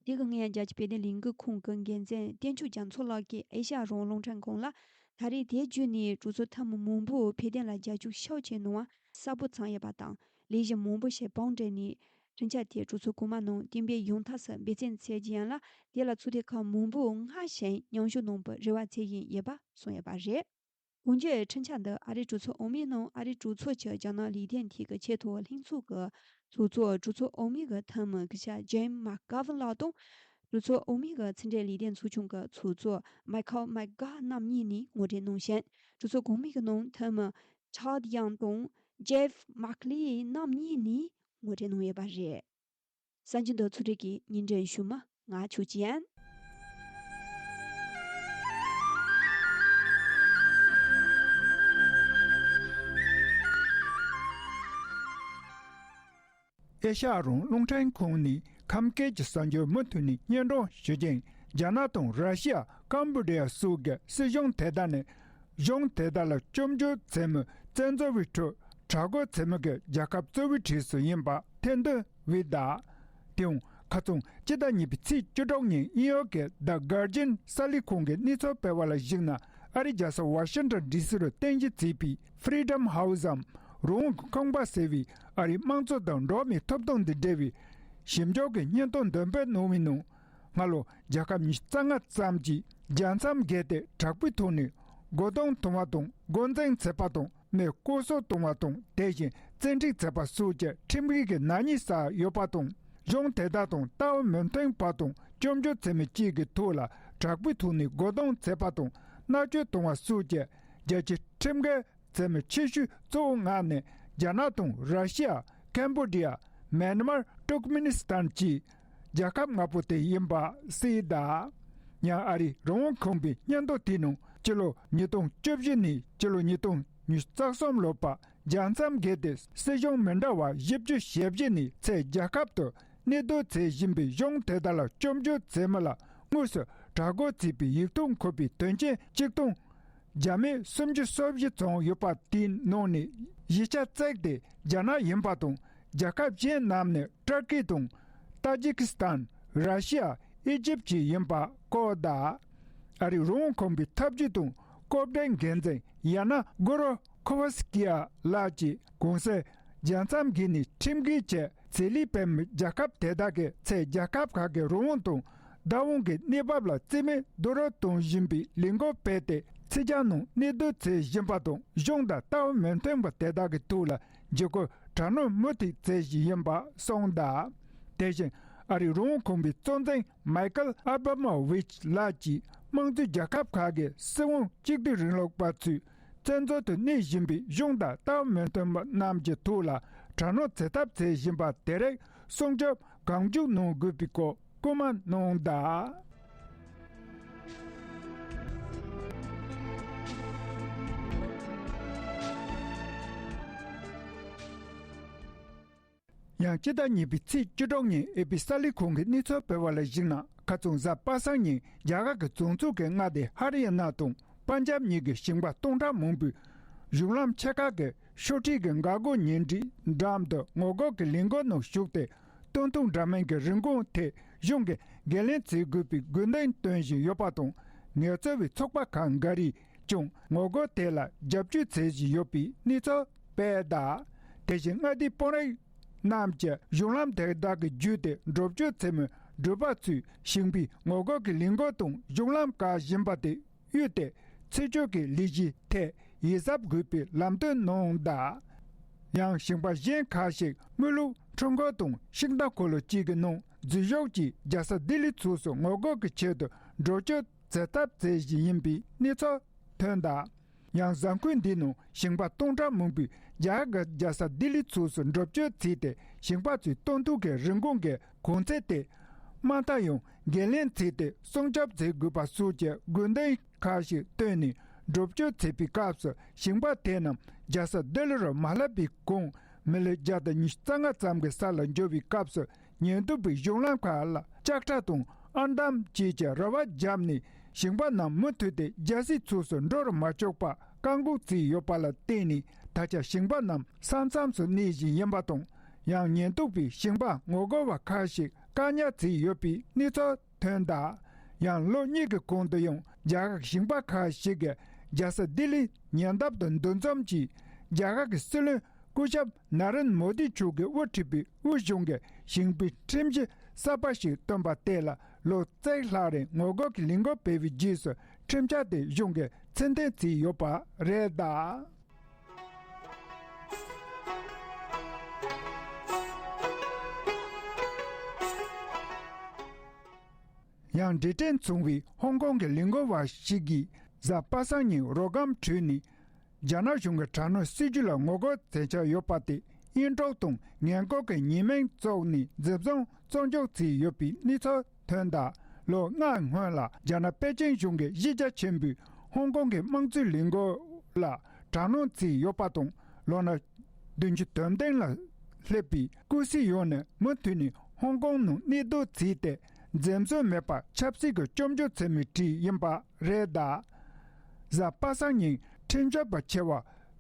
དེ་གི་སྔོན་རྒྱལ་སྤྱིའི་བོད་དོན་ལས་འགུལ་ཁང་གི་འགན་འཛིན་བསྟན་ཆོས་རྒྱ་མཚོ་ལགས་ཀྱིས་ཨེ་ཤ་ཡ་རང་དབང་རླུང་འཕྲིན་ཁང་ལ། ད་རེས་དེ་བརྒྱུད་ནས་གྲོས་ཚོགས་འཐུས་མི་མང་པོས་བོད་དོན་ལ་རྒྱབ་སྐྱོར་ཤུགས་ཆེ་གནང་བ་གསལ་པོ་བྱུང་ཡོད་པ་དང་། ལས་གཞི་མང་པོ་ཞིག་བང་སྒྲིག་ནས་ཁྲིམས་འཆར་དེ་གྲོས་ཚོགས་གོང་མ་ནང་གཏན་འབེབས་ཡོང་ཐབས་སུ་འབད་བརྩོན་བྱེད་རྒྱུ་ཡིན་ལ། དེ་ལ་ཚོགས་སྡེ་ཁག་མང་པོས་སྔར་བཞིན་མཉམ་ཞུགས་གནང་བར་རེ་བ་བྱེད་བཞིན་ཡོད་པ་གསུངས་ཡོད་པ་རེད། གོང་བརྗོད་ཁྲིམས་འཆར་འདི་ཨ་རིའི་གྲོས་ཚོགས་འོག་མའི་ནང་ཨ་རིའི་གྲོས་ཚོགས་ཀྱི་རྒྱ་ནག་ལས་དོན་ཐད་ཀྱི་ཆེས་མཐོ་བའི་ལྷན་ཚོགས་ཀྱི་ཚོགས་གཙོ། གྲོས་ཚོགས་འོག་མའི་གི་འཐུས་མི་སྐུ་ཞབས་ཇོན་མེག་གྷ་ཝན་ལགས་དང་། གྲོས་ཚོགས་འོག་མའི་གི་ཕྱི་འབྲེལ་ལས་དོན་ཚོགས་ཆུང་གི་ཚོགས་གཙོ་མའི་ཁལ་མེག་གྷར་རྣམ་གཉིས་ནས་ངོ་སྤྲོད་གནང་ཞིང་། གྲོས་ཚོགས་གོང་མའི་གི་ནང་འཐུས་མི་ཊོཌ་ཡང་དང་ཇེབ་མེག་ལི་རྣམ་གཉིས་ནས་ངོ་སྤྲོད་གནང་ཡོད་པ་རེད། གསར་འགྱུར་དང་ཚོགས་སྒྲིག་གི་ཉིན་དྲན་ཞུ་མ་ང་ཆོས་ཅན། ཨེ་ཤ་ཡ་རང་དབང་རླུང་འཕྲིན་ཁང་ནས་ཁམས་སྐད་ཀྱི་གསར་འགྱུར་མུ་མཐུད་ནས་སྙན་སྒྲོན་ཞུ་རྒྱུ་ཡིན། རྒྱ་ནག་དང་ར་ཤི་ཡ། ཀམ་བུ་ཌི་ཡ་སོགས་ཀྱི་སྲིད་གཞུང་དེ་དག་ནས་གཞུང་དེ་དག་ལ་སྐྱོབ་འཇུག་བྱེད་མི་བཙན་འཛུལ་བའི་ཁྲོད་དྲག་རྒོལ་བྱེད་མི་གི་རྒྱལ་ཁབ་གཙོ་བོའི་གྲས་སུ་ཡིན་པ་ཐེར་འདོན་འོས་གདའ། དེའང་ཁ་སང་སྤྱི་ཟླ་གཉིས་པའི་ཚེས་བཅུ་དྲུག་ཉིན་ནིའུ་ཡོག་གི་The Guardian གསར་ལས་ཁང་གིས་གནས་ཚུལ་སྤེལ་བ་ལ་གཞིགས་ན། ཨ་རིའི་རྒྱལ་ས་ཝ་ཤིང་ཊོན་ཌི་སི་རུ་རྟེན་གཞི་བྱས་པའི་Freedom House འམ་རང་དབང་གི་ཁང་པ་ཟེར་བའི་ཨ་རིའི་དམངས་གཙོ་དང་འགྲོ་བ་མིའི་ཐོབ་ཐང་དང་འབྲེལ་བའི་ཞིབ་འཇུག་གི་སྙན་ཐོ་འདོན་སྤེལ་གནང་བའི་ནང་། སྔ་ལོ་རྒྱལ་ཁབ་ཉི་ཤུ་རྩ་ལྔ་ཙམ་གྱིས་རྒྱལ་མཚམས་བརྒལ་ཏེ་དྲག་པོའི་ཐོག་ནས་རྒོལ་རྡུང་གཏོང་བ་དང་། རྒོལ་འཛིང་བྱེད་པ་དང་ ནས་བསྐོ་སོགས་གཏོང་བ་དང་། དེ་བཞིན་བཙན་ཁྲིད་མཛད་པ་སོགས་ཀྱི་ཁྲིམས་འགལ་གྱི་ནག་ཉེས་བསགས་ཡོད་པ་དང་། གཞུང་དེ་དག་དང་ལྟ་བ་མི་མཐུན་པ་དང་སྐྱོན་བརྗོད་མཚན་མི་གཅིག་གི་ཐོག་ལ་དྲག་པོའི་ཐོག་ནས་རྒོལ་རྡུང་བྱས་པ་དང་མནར་གཅོད་བཏང་བ་སོགས་ཀྱི་རྒྱལ་སྤྱིའི་ཁྲིམས་འགལ་མཚན་མི་ཆེ་ཤོས་གཙོ་བོ་ལྔ་ནི་རྒྱ་ནག་དང་ར་ཤི་ཡ། ཀེམ་བོ་ཌི་ཡ། མེན་མར། ཏུར་ཀི་མེ་ནི་སི་ཐན་བཅས་རྒྱལ་ཁབ་ལྔ་པོ་དེ་ཡིན་པ་གསལ་གདའ། ཡང་ཨ་རིའི་རང་དབང་ཁང་པའི་སྙན་ཐོ་དེའི་ནང་སྤྱི་ལོ་ཉིས་སྟོང་བཅུ་བཞི་ནས་སྤྱི་ལོ་ཉིས་སྟོང་ཉི་ཤུ་རྩ་གསུམ་ལོ་བར་རྒྱལ་མཚམས་བརྒལ་ཏེ་སྲིད་གཞུང་མི་འདྲ་བ་བཞི་བཅུ་ཞེ་བཞི་ནས་ཚེ་རྒྱལ་ཁབ་ཏུ་གནས་སྡོད་བྱེད་བཞིན་པའི་གཞུང་དེ་དག་ལ་སྐྱོན་བརྗོད་མཚན་མི་ལ་དངོས་སུ་དྲག་རྒོལ་བྱས་པའི་ཡིག་ཐོག་འཁོད་པའི་དོན་རྐྱེན་གཅིག་སྟོང་བརྒྱ་མེད་སུམ་ཅུ་སོ་བཞི་ཙམ་ཡོད་པ་དེའི་ནང་ནས་བཞི་ཆ་བརྩེགས་ཏེ་རྒྱ་ནག་ཡིན་པ་དང་། རྒྱལ་ཁབ་གཞན་རྣམས་ནི་ཏུར་ཀི་དང་། ཏཱ་ཇི་ཀི་སི་ཐན། ར་ཤི་ཡ། ཨི་ཇིབ་བཅས་ཡིན་པ་བཀོད་གདའ། ཨ་རིའི་རང་དབང་ཁང་པའི་ཐབས་ཇུས་དང་ལྐོག་འདྲེན་འགན་འཛིན་ཡ་ན་གུ་རུ་ཁོ་ཝ་སི་ཀི་ཡ་ལགས་ཀྱིས་གོང་གསལ་རྒྱལ་མཚམས་བརྒལ་ནས་ཁྲིམས་འགལ་བྱས་ཚེ་ལས་སྤེལ་མི་རྒྱལ་ཁབ་དེ་དག་གི་ཚེ་རྒྱལ་ཁབ་ཁག་གི་རང་དབང་དང་བདག་དབང་གི་གནས་བབ་ལ་རྩིས་མེད་རྡོག་རོལ་གཏོང་བཞིན་པའི་ལས་འགུལ་སྤེལ་ཏེ་ཕྱི་རྒྱལ་ནང་གནས་སྡོད་བྱེད་བཞིན་པ་དང་གཞུང་དང་ལྟ་བ་མི་མཐུན་པ་དེ་དག་གི་ཐོག་ལ་འཇིགས་སྐུལ་དྲག་གནོན་མུ་མཐུད་བྱེད་བཞིན་ཡིན་པ་གསུངས་གདའ། དེ་བཞིན་ཨ་རིའི་རང་དབང་ཁང་པའི་གཙོ་འཛིན་མའི་ཀལ་ཨ་བྷ་མ་ཝིཆ་ལགས་ཀྱིས་དམངས་གཙོའི་རྒྱལ་ཁབ་ཁག་གི་སྲིད་དབང་གཅིག་སྡུད་རིང་ལུགས་པ་ཚོས་བཙན་འཛུལ་དུ་གནས་བཞིན་པའི་གཞུང་དང་ལྟ་བ་མི་མཐུན་པ་རྣམས་ཀྱི་ཐོག་ལ་དྲག་གནོན་བྱེད་ཐབས་བྱེད་བཞིན་པ་དེ་རིགས་སྲུང་སྐྱོབ་གང་མགྱོགས་གནང་དགོས་པའི་སྐོར་སྐུལ་མ་གནང་གདའ། ཡང་སྤྱི་ཟླ་གཉིས་པའི་ཚེས་བཅུ་དྲུག་ཉིན་ཨེ་པི་གསར་ལས་ཁང་གིས་གནས་ཚུལ་སྤེལ་བ་ལ་གཞིགས་ན། ཁ་རྩང་གཟའ་པ་སངས་ཉིན་རྒྱ་གར་གྱི་བྱང་ཕྱོགས་ཀྱི་མངའ་སྡེ་ཧ་རི་ཡ་ན་དང་པན་ཇབ་གཉིས་ཀྱི་ཞིང་པ་སྟོང་ཕྲག་མང་པོས་གཞུང་ལམ་ཕྱེད་ཀ་གི་ཤོག་དྲིལ་གྱི་འགག་སྒོ་ཉེ་འགྲམ་དུ་ངོ་རྒོལ་གྱི་ལས་འགུལ་ནང་ཞུགས་ཏེ། སྟོན་ཐོག་འདྲ་མིན་གྱི་རིན་གོང་ཐད་གཞུང་གིས་འགན་ལེན་བྱེད་དགོས་པའི་དགོས་འདུན་བཏོན་བཞིན་ཡོད་པ་དང་། ངལ་རྩོལ་བའི་ཚོགས་པ་ཁག་འགའ་རེས་ཀྱང་ངོ་རྒོལ་དེ་ལ་རྒྱབ་སྐྱོར་བྱེད་བཞིན་ཡོད་པའི་གནས་ཚུལ་སྤེལ་གདའ། དེ་བཞིན་མངའ་སྡེའི་དཔོན་རིགས་རྣམས་ཀྱིས་གཞུང་ལམ་དེ་དག་གི་བརྒྱུད་དེ་འགྲོ་སྐྱོད་བྱེད་མི་འགྲུལ་པ་ཚོས་ཞིང་པའི་ངོ་རྒོལ་གྱི་ལས་འགུལ་དང་གཞུང་ལམ་བཀག་བཞིན་པ་དེ་གཡུགས་ཏེ། ཚེ་སྐྱོང་གི་ལས་གཞིའི་ཐད་ཡིད་གཟབ་དགོས་པའི་ལམ་སྟོན་གནང་གདའ། ཡང་ཞིང་པ་གཞན་ཁག་ཞིག་དངུལ་ལུགས་ཁྲོམ་སྐོར་དང་ཤིང་རྟ་འཁོར་ལོ་བཅས་ཀྱི་ནང་འཛུལ་ཞུགས་ཀྱིས་རྒྱལ་ས་ལྡི་ལི་ཕྱོགས་སུ་ངོ་རྒོལ་གྱི་ཆེད་དུ་འགྲོ་སྐྱོད་བྱེད་ཐབས་བྱེད་བཞིན་ཡིན་པའི་གནས་ཚུལ་ཐོན་གདའ། ཡང་གཟའ་འཁོར་འདིའི་ནང་ཞིང་པ་སྟོང་ཕྲག་མང་པོས་རྒྱ་གར་གྱི་རྒྱལ་ས་ལྡི་ལི་ཕྱོགས་སུ་འགྲོ་སྐྱོད་བྱས་ཏེ། ཞིང་པ་ཚོས་སྟོན་ཐོག་གི་རིན་གོང་གི་གོང་ཚད་དེ་མ་མཐའ་ཡང་འགན་ལེན་བྱས་ཏེ་སྲུང་སྐྱོབ་བྱེད་དགོས་པ་སོགས་ཀྱི་དགོས་འདུན་ཁག་ཞིག་བཏོན་ནས་འགྲོ་སྐྱོད་བྱེད་པའི་སྐབས་སུ། ཞིང་པ་དེ་རྣམས་རྒྱལ་ས་ལྡི་ལི་རུ་མ་སླེབས་པའི་གོང་མི་ལོ་བརྒྱ་དང་ཉི་ཤུ་རྩ་ལྔ་ཙམ་གྱི་ས་ལ་འབྱོར་བའི་སྐབས་སུ། ཉེན་རྟོག་པས་གཞུང་ལམ་ཁག་ལ་ལྕགས་ཁྲ་དང་ཨར་འདམ་བཅས་ཀྱི་ར་བ་བརྒྱབ་ནས། ཞིང་པ་རྣམས་མུ་མཐུད་དེ་རྒྱལ་སའི་ཕྱོགས་སུ་འགྲོ་རུ་མ་བཅུག་པར་བཀག་འགོག་བྱས་ཡོད་པ་ལ་བརྟེན་ནས། ད་ཆ་ཞིང་པ་རྣམས་ས་མཚམས་སུ་གནས་བཞིན་ཡིན་པ་དང་། ཡང་ཉེན་རྟོག་པས་ཞིང་པ་ངོ་རྒོལ་བ་ཁག་ཞིག་བཀག་ཉར་བྱས་ཡོད་པའི་གནས་ཚུལ་ཐོན་གདའ། ཡང་ལོ་གཉིས་ཀྱི་གོང་དུ་ཡང་རྒྱ་གར་ཞིང་པ་ཁག་ཞིག་གིས་རྒྱལ་ས་ལྡི་ལིའི་ཉེ་འདབས་དུ་འདུ་འཛོམས་ཀྱིས་རྒྱ་གར་གྱི་སྲིད་བློན་སྐུ་ཞབས་ན་རེན་མོ་དི་མཆོག་གིས་དབུ་ཁྲིད་པའི་དབུས་གཞུང་གིས་ཞིང་པའི་ཁྲིམས་གཞི་གསར་པ་ཞིག་བཏོན་པ་དེ་ལ་ལོ་གཅིག་ལྷག་རིང་ངོ་རྒོལ་གྱི་ལས་འགུལ་སྤེལ་བའི་རྗེས་སུ་ཁྲིམས་འཆར་དེ་གཞུང་གིས་ཕྱིར་འཐེན་བྱས་ཡོད་པ་རེད་གདའ། ཡང་འབྲེལ་ཕྲན་མཚུངས་པའི་ཧོང་ཀོང་གི་ལས་འགུལ་བ་ཞིག་གིས་གཟའ་པ་སངས་ཉིན་རོ་སྒམ་ཁྲོད་ནས། རྒྱ་ནག་གཞུང་གི་དྲག་གནོན་སྲིད་ཇུས་ལ་ངོ་རྒོལ་མཚོན་ཆ་ཡོད་པ་དེ་གཡུ་འབྲུག་དང་ངན་སྐུལ་གྱི་ཉེས་མིང་བཙུགས་ནས་འཛིན་བཟུང་བཙོན་འཇུག་བྱས་ཡོད་པའི་གནས་ཚུལ་ཐོན་གདའ། ལོ་ལྔ་སྔོན་ལ་རྒྱ་ནག་པེ་ཅིང་གཞུང་གིས་གཞི་རྒྱ་ཆེན་པོས་ཧོང་ཀོང་གི་དམངས་གཙོའི་ལས་འགུལ་ལ་དྲག་གནོན་བྱས་ཡོད་པ་དང་། ལོ་ན་བདུན་ཅུ་དོན་བདུན་ལ་སླེབས་པའི་ཀུའུ་སི་ཡོ་ནི་མུ་མཐུད་ནས་ཧོང་ཀོང་ནང་གནས་སྡོད་བྱས་ཏེ། འཛེམ་ཟོན་མེད་པར་ཆབ་སྲིད་ཀྱི་སྐྱོན་བརྗོད་བྱེད་མི་གྲས་ཡིན་པ་རེད་གདའ། གཟའ་པ་སངས་ཉིན་ཁྲིམས་ཞིབ་པ་ཆེ་བ་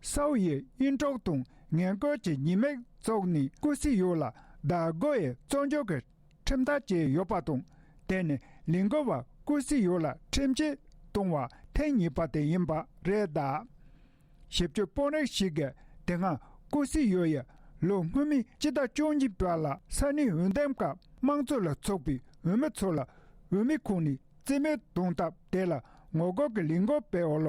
སའོ་ཡིས་གཡུ་འབྲུག་དང་ངན་སྐུལ་གྱི་ཉེས་མིང་བཙུགས་ནས་ཀུའུ་སི་ཡོ་ལ་ཟླ་དགུ་ཡི་བཙོན་འཇུག་གི་ཁྲིམས་ཐག་བཅད་ཡོད་པ་དང་། དེ་ནི་ལས་འགུལ་བ་ཀུའུ་སི་ཡོ་ལ་ཁྲིམས་ཆད་གཏོང་བ་ཐེངས་གཉིས་པ་དེ་ཡིན་པ་རེད་གདའ། ཞིབ་དཔྱོད་དཔོན་རིགས་ཤིག་གིས་དེ་སྔ་ཀུའུ་སི་ཡོ་ཡིས་ལོ་སྔོན་མའི་སྤྱི་ཟླ་བཅུ་གཉིས་པ་ལ་ས་གནས་འོས་འདེམས་སྐབས་དམངས་གཙོ་ལ་ཚོགས་པའི་འོས་མི་ཚོ་ལ་འོས་མི་ཁོངས་ནས་རྩིས་མེད་གཏོང་ཐབས་དེ་ལ་ངོ་རྒོལ་གྱི་ལས་འགུལ་སྤེལ་བ་ལ་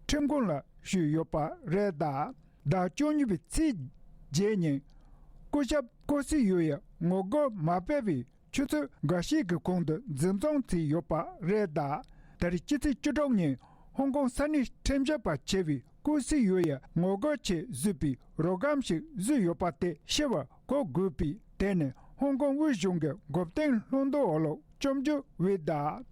ཁྲིམས་ཁང་ལ་ཞུས་ཡོད་པ་རེད་གདའ། ཟླ་བཅུ་གཉིས་པའི་ཚེས་བརྒྱད་ཉིན། སྐུ་ཞབས་ཀུ་སི་ཡུ་ཡ་ངོ་རྒོལ་མ་སྤེལ་བའི་ཆུ་ཚོད་འགའ་ཤས་ཀྱི་གོང་དུ་འཛིན་བཟུང་བྱས་ཡོད་པ་རེད། ད་ད་རེས་སྤྱི་ཚེས་བཅུ་དྲུག་ཉིན་ཧོང་ཀོང་ས་གནས་ཁྲིམས་ཞིབ་པ་ཆེ་བས་ཀུ་སི་ཡུ་ཡ་ངོ་རྒོལ་ཆེད་བཟོས་པའི་རོགས་སྒམ་ཞིག་བཟོས་ཡོད་པ་དེ་ཕྱིར་བ་གོ་དགོས་པས། དེ་ནི་ཧོང་ཀོང་དབུས་གཞུང་གི་འགོ་བརྟན་ལྷུན་རྡོ་འོག་ལ་བཅོམ་རྒྱུ་བས་ད།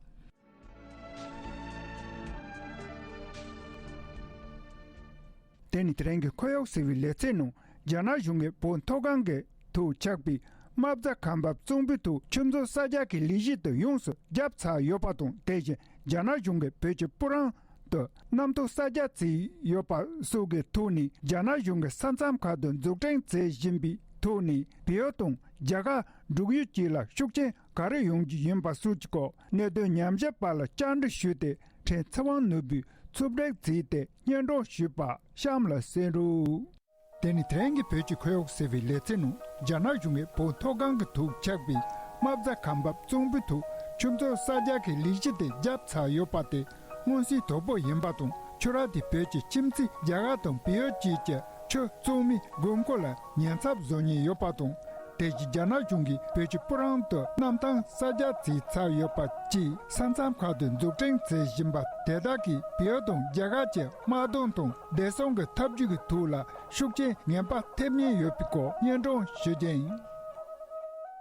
དེ་ནི་དེ་རིང་གི་ཁོར་ཡུག་ཟེར་བའི་ལེ་ཚན་ནང་། རྒྱ་ནག་གཞུང་གིས་བོད་མཐོ་སྒང་གི་ཐོག་ཆགས་པའི་རྨ་བྱ་ཁ་འབབ་གཙང་པོའི་ཐོག་ཆུ་མཛོད་གསར་རྒྱག་གི་ལས་གཞི་དེ་ཡོངས་སུ་བརྒྱབ་ཚར་ཡོད་པ་དང་། དེ་བཞིན་རྒྱ་ནག་གཞུང་གིས་བོད་ཀྱི་སྤུ་རང་དུ་གནམ་ཐོག་གསར་རྒྱག་བྱས་ཡོད་པ་སོགས་ཀྱི་ཐོག་ནས། རྒྱ་ནག་གཞུང་གི་ས་མཚམས་ཁག་ཏུ་འཛུགས་སྐྲུན་བྱེད་བཞིན་པའི་ཐོག་ནས། བོད་དང་རྒྱ་གར་འབྲེལ་ཡོད་བཅས་ལ་ཤུགས་རྐྱེན་ག་རེ་ཡོང་རྒྱུ་ཡིན་པ་སོགས་ཀྱི་སྐོར་གནད་དོན་ཉམས་ཞིབ་པ་ལ་བཅར་འདྲི་ཞུས་ཏེ། ཕྲན་ཚེ་དབང་ནོར་བུས་ཕྱོགས་བསྒྲིགས་བྱས་ཏེ་སྙན་སྒྲོན་ཞུས་པ་གཤམ་ལ་གསན་རོགས། དེ་ནི་དེ་རིང་གི་བོད་ཀྱི་ཁོར་ཡུག་ཟེར་བའི་ལེ་ཚན་ནང་། རྒྱ་ནག་གཞུང་གིས་བོད་མཐོ་སྒང་གི་ཐོག་ཆགས་པའི་རྨ་བྱ་ཁ་འབབ་གཙང་པོའི་ཐོག་ཆུ་མཛོད་གསར་རྒྱག་གི་ལས་གཞི་དེ་བརྒྱབ་ཚར་ཡོད་པ་དེ་མངོན་གསལ་དོད་པོ་ཡིན་པ་དང་། ཆུ་རགས་དེ་བོད་ཀྱི་ཁྱིམ་མཚེས་རྒྱ་གར་དང་བལ་ཡུལ་བཅས་ཀྱི་ཆུ་གཙང་མའི་དགོས་མཁོ་ལ་ཉེན་ཚབས་བཟོ་ཉེན་ཡོད་པ་དང་། དེ་བཞིན་རྒྱ་ནག་གཞུང་གིས་བོད་ཀྱི་སྤུ་རང་དུ་གནམ་ཐང་གསར་རྒྱག་བྱས་ཚར་ཡོད་པ་བཅས། ས་མཚམས་ཁག་ཏུ་འཛུགས་སྐྲུན་བྱེད་བཞིན་པ་དེ་དག་གིས་བལ་ཡུལ་དང་རྒྱ་གར་གྱི་དམག་དོན་དང་བདེ་སྲུང་གི་འཐབ་ཇུས་ཀྱི་ཐོག་ལ་ཤུགས་རྐྱེན་ངན་པ་ཐེབས་ཉེན་ཡོད་པའི་སྐོར་སྙན་སྒྲོན་ཞུ་རྒྱུ་ཡིན།